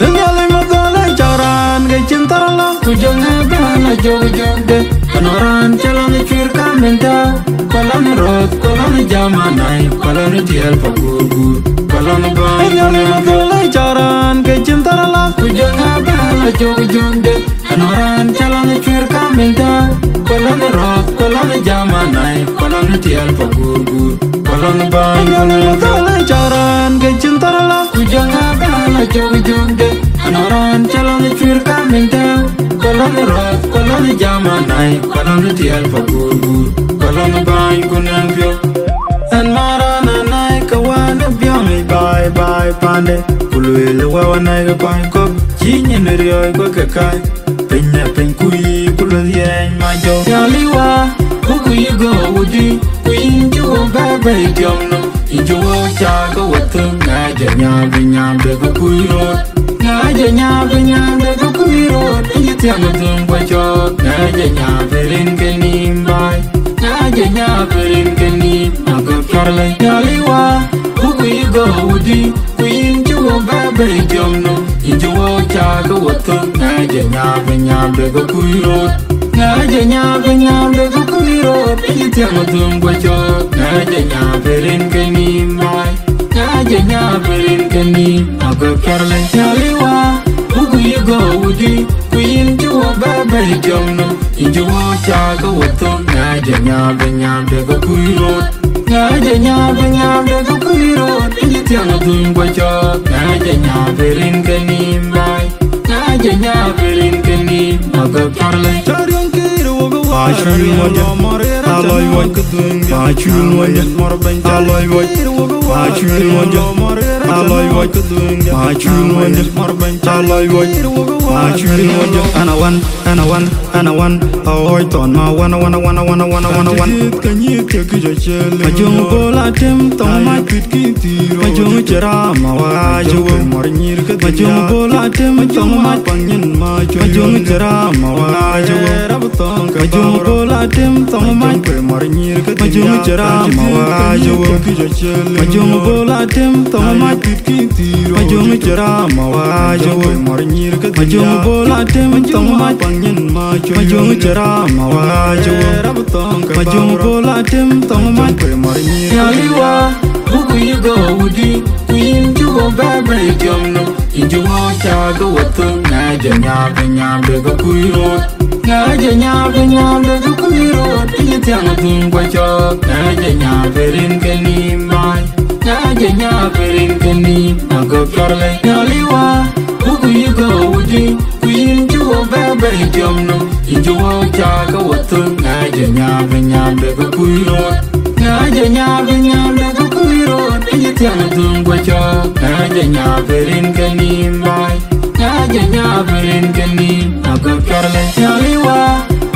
Ë Nhialic ma dhɔl ë cak raan ke cïn thar lɔ, ku jɔ ŋɛk bɛ̈n la jök jök de. Anɔŋ raan cä lɔ në cuir kam en tääu, ku lɔ në röth, ku lɔ në jam anai, ku lɔ në tiɛɛl pa guur guur, ku lɔ në bäny. Ë Nhialic ma dhɔl ë cak raan ke cïn thar lɔ, ku jɔ ŋɛk bɛ̈n la jök jök de. Anɔŋ raan cä lɔ në cuir kam en tääu, ku lɔ në röth, ku lɔ në jam anai, ku lɔ në tiɛɛl pa guur guur, ku lɔ në bäny. Ë Nhialic ma dhɔl ë cak raan ke cïn thar lɔ, ku jɔ ŋɛk bɛ̈n la jök jök de. Anɔŋ raan cä lɔ në cuir kam en tääu, ku lɔ në röth, ku lɔ në jam anai, ku lɔ në tiɛɛl pa guur guur, ku lɔ në bäny ku nɛn piɔ̈u. Ɛn man raan anai ke wään ë biɔŋ yic baai baai paande, ku lueel ë wëu anai ke kuany kɔ̈k, cï nyin riɔ̈ɔ̈c ku ke kääc. Piny ë piny ku yï ku lueth yɛɛny ma jɔ. Nhialic wa, ku ku yï gɔ̈u wudï, ku yïn cï wo bɛ̈ɛ̈i bei tiɔm nɔm, yïn cï wo cak ke wo thöŋ, ŋa jɔ nyaai bï nyaai bï ke kuc röt. Ŋa jɔ nyaai bï nyaai bï ke kuc röt, yïn cï thiäŋ ë thöŋ guɔ cɔɔk, ŋa jɔ nyaai bï rin ke nïïm baai, ŋa jɔ nyaai bï rin ke nïïm agɔ̈k cɔr lɛc. Nhialic wa, ku ku yï gɔ̈u wudï, ku yïn cï wo bɛ̈ɛ̈i bei tiɔm nɔm, yïn cï wo cak ke wo thöŋ, ŋa jɔ nyaai bï nyaai bï ke kuc röt. Ŋa jɔ nyaai bï nyaai bï ke kuc röt, yïn cï thiäŋ ë thöŋ guɔ cɔɔk, ŋa jɔ nyaai bï rin ke nïïm baai, ŋa jɔ nyaai bï rin ke nïïm agɔ̈k cɔr lɛc. Nhialic wa, ku ku yï gɔ̈u wudï, ku yïn cï wo bɛ̈ɛ̈i bei tiɔm nɔm, yïn cï wo cak ke wo thöŋ, ŋa jɔ nyaai bï nyaai bï ke kuc röt. Ŋa jɔ nyaai bï nyaai bï ke kuc röt, yïn cï thiäŋ ë thöŋ guɔ cɔɔk, ŋa jɔ nyaai bï rin ke nïïm baai, ŋa jɔ nyaai bï rin ke nïïm agɔ̈k cɔr lɛc. Cä riɔ̈ŋ kïïr wok ë wäär, acï wïl ŋuɔ̈t jɔ, alɔc wöc, ma cï wïl ŋuɔ̈t jɔ, alɔc wöc, ma cï wïl ŋuɔ̈t jɔ, alɔc wöc, ma cï wïl ŋuɔ̈t jɔ, alɔc wöc, ma cï wïl ŋuɔ̈t jɔ. Ɛn awan, ɛn awan, ɛn awan, aɣɔɔc thɔn ma wan, wan, wan, wan, wan, wan, wan. Ka nyiëth, ka nyiëth, ka kïc acël. Ajöŋ Bol Atem thɔŋ mac. Ajuŋ cï raam awaac wok. Ajuŋ Bol Atem thɔŋ mac. Ajuŋ cï raam awaac wok. Ajuŋ Bol Atem thɔŋ mac. Ajuŋ cï raam awaac wok. Ajuŋ Bol Atem thɔŋ mac. Ajuŋ cï raam awaac wok. Ajuŋ Bol Atem thɔŋ mac. Ajuŋ cï raam awaac wok. Ajuŋ Bol Atem thɔŋ mac. Nhialic wa, ku ku yï gɔ̈u wudï, ku yïn cï wo bɛ̈ɛ̈i bei tiɔm nɔm, yïn cï wo cak ke wo thöŋ, ŋa jɔ nyaai bï nyaai bï ke kuc röt. Ŋa jɔ nyaai bï nyaai bï ke kuc röt, yïn cï thiäŋ ë thöŋ guɔ cɔɔk, ŋa jɔ nyaai bï rin ke nïïm baai, ŋa jɔ nyaai bï rin ke nïïm agɔ̈k cɔr lɛc. Nhialic wa, ku ku yï gɔ̈u wudï, ku yïn cï wo bɛ̈ɛ̈i bei tiɔm nɔm, yïn cï wo cak ke wo thöŋ, ŋa jɔ nyaai bï nyaai bï ke kuc röt. Ŋa jɔ nyaai bï nyaai bï ke kuc röt, yïn cï thiäŋ ë thöŋ guɔ cɔɔk, ŋa jɔ nyaai bï rin ke nïïm baai, ŋa jɔ nyaai bï rin ke nïïm agɔ̈k cɔr lɛc. Nhialic wa,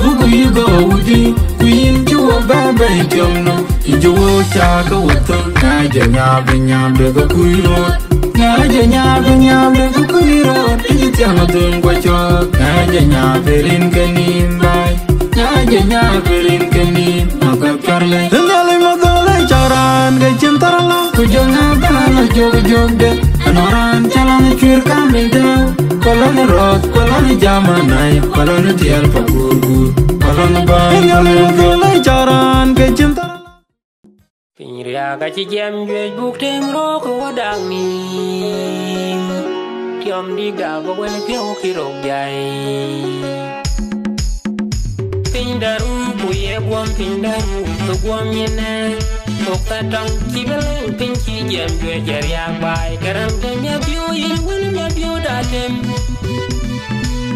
ku ku yï gɔ̈u wudï, ku yïn cï wo bɛ̈ɛ̈i bei tiɔm nɔm, yïn cï wo cak ke wo thöŋ, ŋa jɔ nyaai bï nyaai bï ke kuc röt. Ŋa jɔ nyaai bï nyaai bï ke kuc röt, yïn cï Thiaŋ athöŋ guɔ cɔɔk, ŋäc ë nya pirin ke nïïm baai, ŋäc ë nya pirin ke nïïm, ma gäk cuar lei. Ë Nhialic ma gɔl ë cɔk raan ke cïn thar lɔ, ku jɔ ŋa bä lɔ jök jök de, anɔŋ raan cä lɔ në cuir kam ë dɛ̈u, ku lɔ në rɔɔth, ku lɔ në jam anai, ku lɔ në tiɛɛl pa guur guur, ku lɔ në bäny. Ë Nhialic ma gɔl ë cɔk raan ke cïn thar lɔ. Piny riääk acï jiɛm juëc buk tem röök ë wä dak nïïm. Tiɔm dïk dak bä wël piɔ̈u kï rok jai. Piny daru ku ye guɔm, piny daru ku guɔm nyin ë. Thok thɛtɔŋ cï bï lëŋ, piny cï jiɛm juëc ë riääk baai. Kërɛm de miäk biöö yen wën miäk biöö da tem.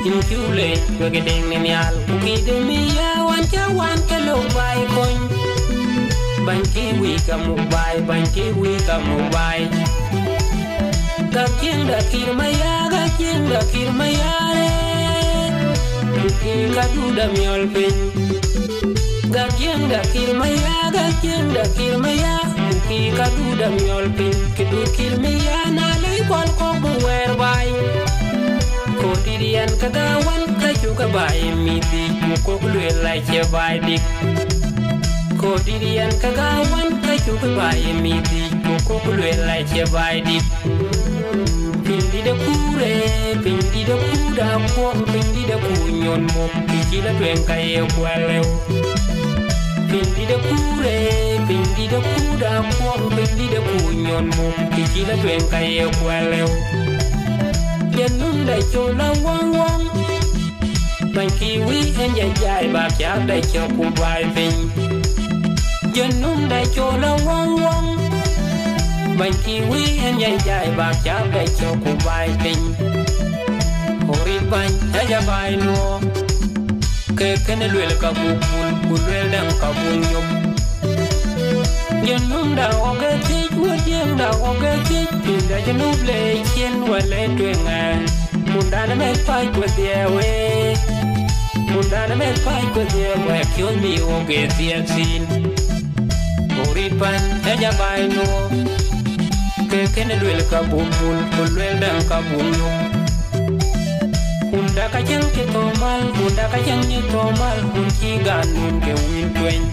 Yïn cuk leec wek ë deŋ në nhial, ku kï de mi ya wan cä wan ke lok baai kony. Bäny kï wïc ka muk baai, bäny kï wïc ka muk baai. Gäk cieŋda kïr ma ya, gäk cieŋda kïr ma ya re. Ku kï ka du da miɔl piny. Gäk cieŋda kïr ma ya, gäk cieŋda kïr ma ya. Ku kï ka du da miɔl piny. Kë du kïr ma ya na lei kual kɔk bu wɛɛr baai. Kɔɔr dït yɛn ke gäk wan ka cuk ke baai mïth yic, ku kɔ̈k lueel acie baai dït. Kɔɔr dït yɛn ke gäk wan ka cuk ke baai mïth yic, ku kɔ̈k lueel acie baai dït. Piny dït akuure, piny dït akuur da kuɔm, piny dït akuur nyon mum, kï cï lɔ tueŋ ka ye kuɛl lëu. Piny dït akuure, piny dït akuur da kuɔm, piny dït akuur nyon mum, kï cï lɔ tueŋ ka ye kuɛl lëu. Jɛn num da col awɔŋ wɔŋ. Bäny kï wïc en jɛ jai bak cak da cök ku baai piny. Jɛn num da col awɔŋ wɔŋ. Bäny kï wïc en jɛ jai bak cak da cök ku baai piny. Orit bäny ë jɛ baai nuɔɔk. Ke kënë luel ka buk bul, ku luel däŋ ka buk nyop. Jɛn num da ɣɔk ë thiëc, wä diëŋ da ɣɔk ë thiëc, piny da jɛ nup le cien wä le tueŋ ɛ. Mundan meth pac ku dhiɛɛu ë. Mundan meth pac ku dhiɛɛu ë, kiöth mi ɣɔk ë thiëk thïn. Ku rit pan ë jɛ baai nuɔɔk. Ke kënë luel ka buk bul, ku luel däŋ ka buk nyop. Kun da ka cäŋ cï thou mal, kun da ka cäŋ cï thou mal, kun cï gan nun ke wïn tueny.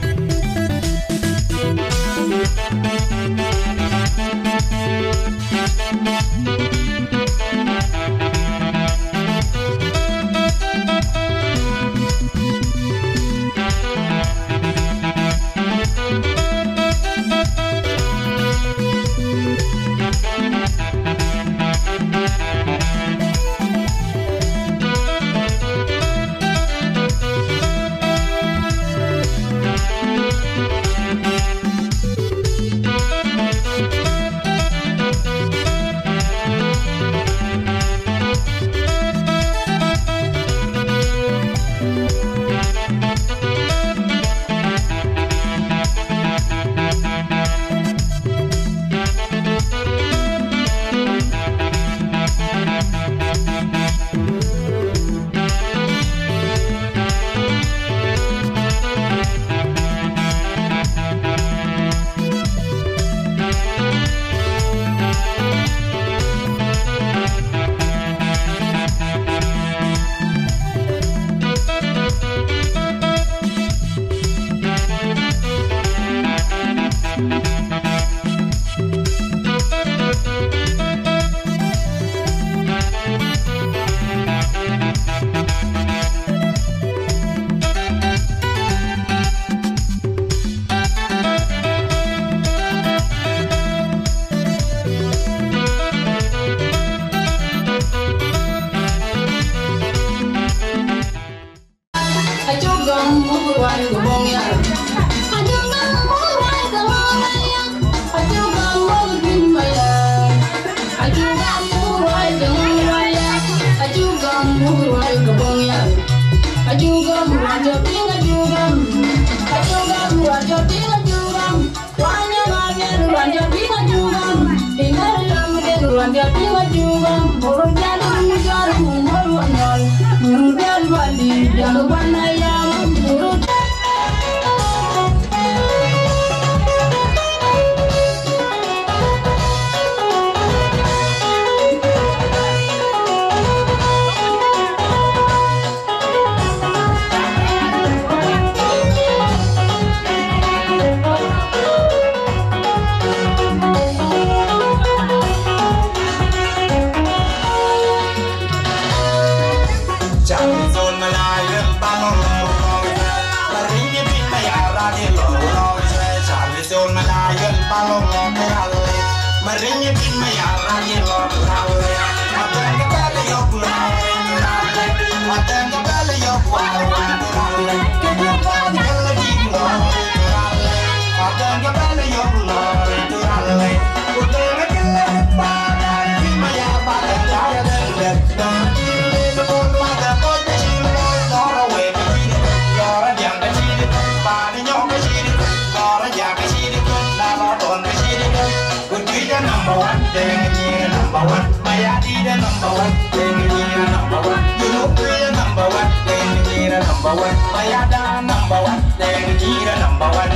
Number one, Deng Jira number one, Mayadi the number one, Deng Jira number one, you know we the number one, Deng Jira number one, Mayada number one, Deng Jira number one.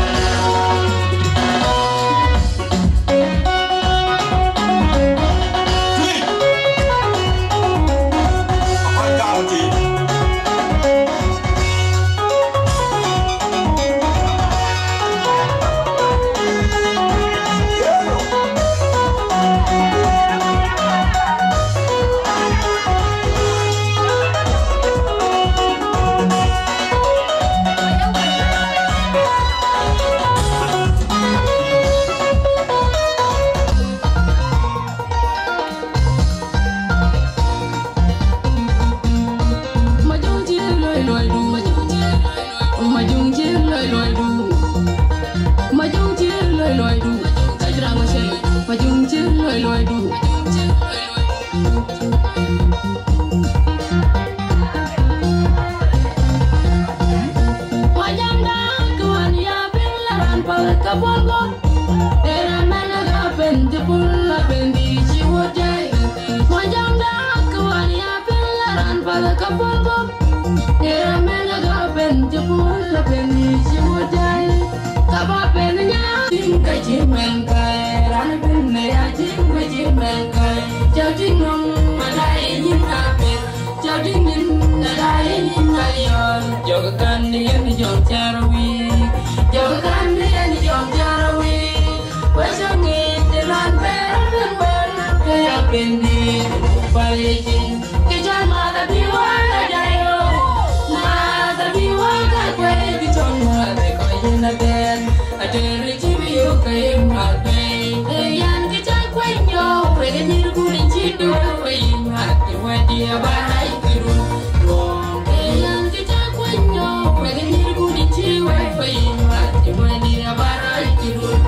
Three. Upper County. Jɔk kan yen jɔk jarawi, jɔk kan yen jɔk jarawi. Wecä ŋic të lɔn bɛ̈ɛ̈r bɛ̈n wën ke ya bɛ̈n dït pal ye cin. Kë cän math abï wä ka jai yo, math abï wä ka kuɛɛi kë cɔl math ë kɔc yen adɛ̈ɛ̈r. Atëër cï bï yök ke ye math bɛ̈ɛ̈i. Ee yan kë cä kuɛny yo, wek ë nyïïr kun cï döör wei math cï wɛ̈t ye bä rac këdun. Luɔɔŋ ee yan kë cä kuɛny yo, wek ë nyïïr kun cï wɛ̈t wei math cï wɛ̈t ye bä rac këdun.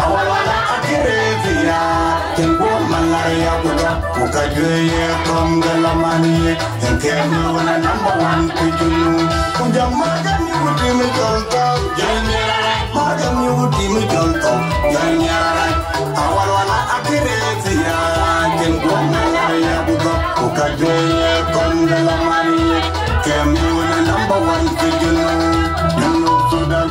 Awalwala akirëëth ya, cïn guɔ malaria ku dɔk, ku ka juëc ye kɔm ke la man ye, en ke nu wala number one ku junu. Ku jam ma jam ni ku tim jɔl tɔ̈u, jam ni ara, ma jam ni ku tim jɔl tɔ̈u, jam ni ara. Awalwala akirëëth ya, cïn guɔ malaria ku dɔk, ku ka juëc ye kɔm ke la man ye, ke nu wala number one ku junu. Junu Sudan.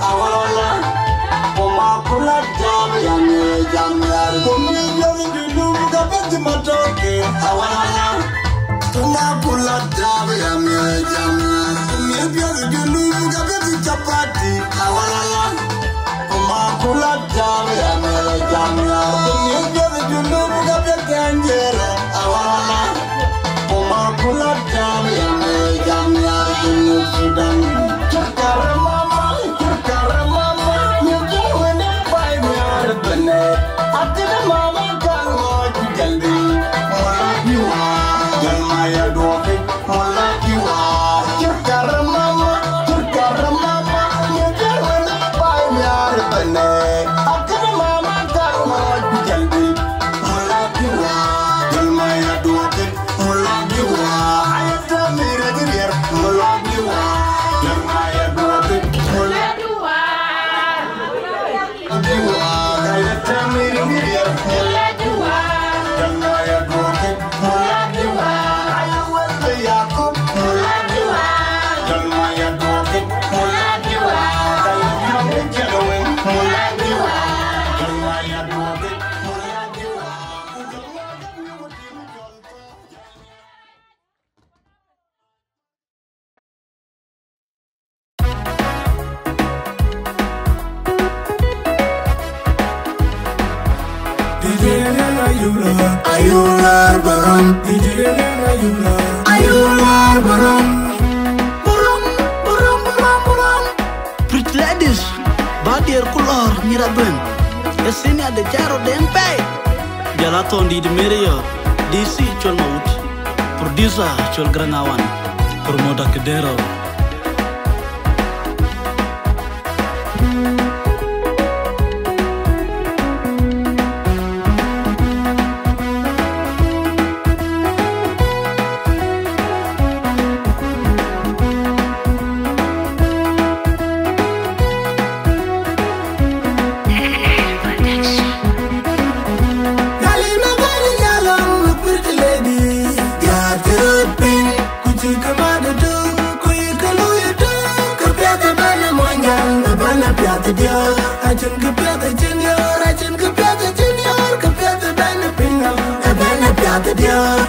Awalala. Kuma kula tabu ya mi jam yar. Kumi jori junub ka beti matoke. Awalala. Kuma kula tabu ya mi jam yar. Kumi jori junub ka beti chapati. Awalala. Kuma kula tabu ya mi jam yar. Kumi jori junub ka beti anjera. Awalala. Kuma kula tabu ya mi jam yar. Junub Sudan. Chakara mama. Ayular baram, ayular baram. Baram, baram, baram, baram. Pretty ladies, ba dier ku lɔr nyira dueng. Yesinia de jaro den pay. Jala ton di de Mario, D C Chol Maut, producer Chol Grangawan, promoter Kedero. Ku cï ke mat ëtök, ku yï ke luui ëtök, ke piath ëbɛ̈n ë Muɔnyjäŋ, ëbɛ̈n ë piath ë Diɔ̈ɔ̈r. Acïn kë piath acïn Diɔ̈ɔ̈r, acïn kë piath acïn Diɔ̈ɔ̈r, ke piath ëbɛ̈n ë pinynhom, ëbɛ̈n ë piath ë Diɔ̈ɔ̈r.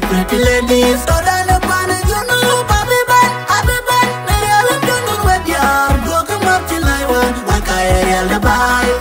Pretty ladies, so done upon a junub, Bobby Ben, Bobby Ben, Mary Ellen Duncan with your, go come up to Laiwan, Waka area, the bye.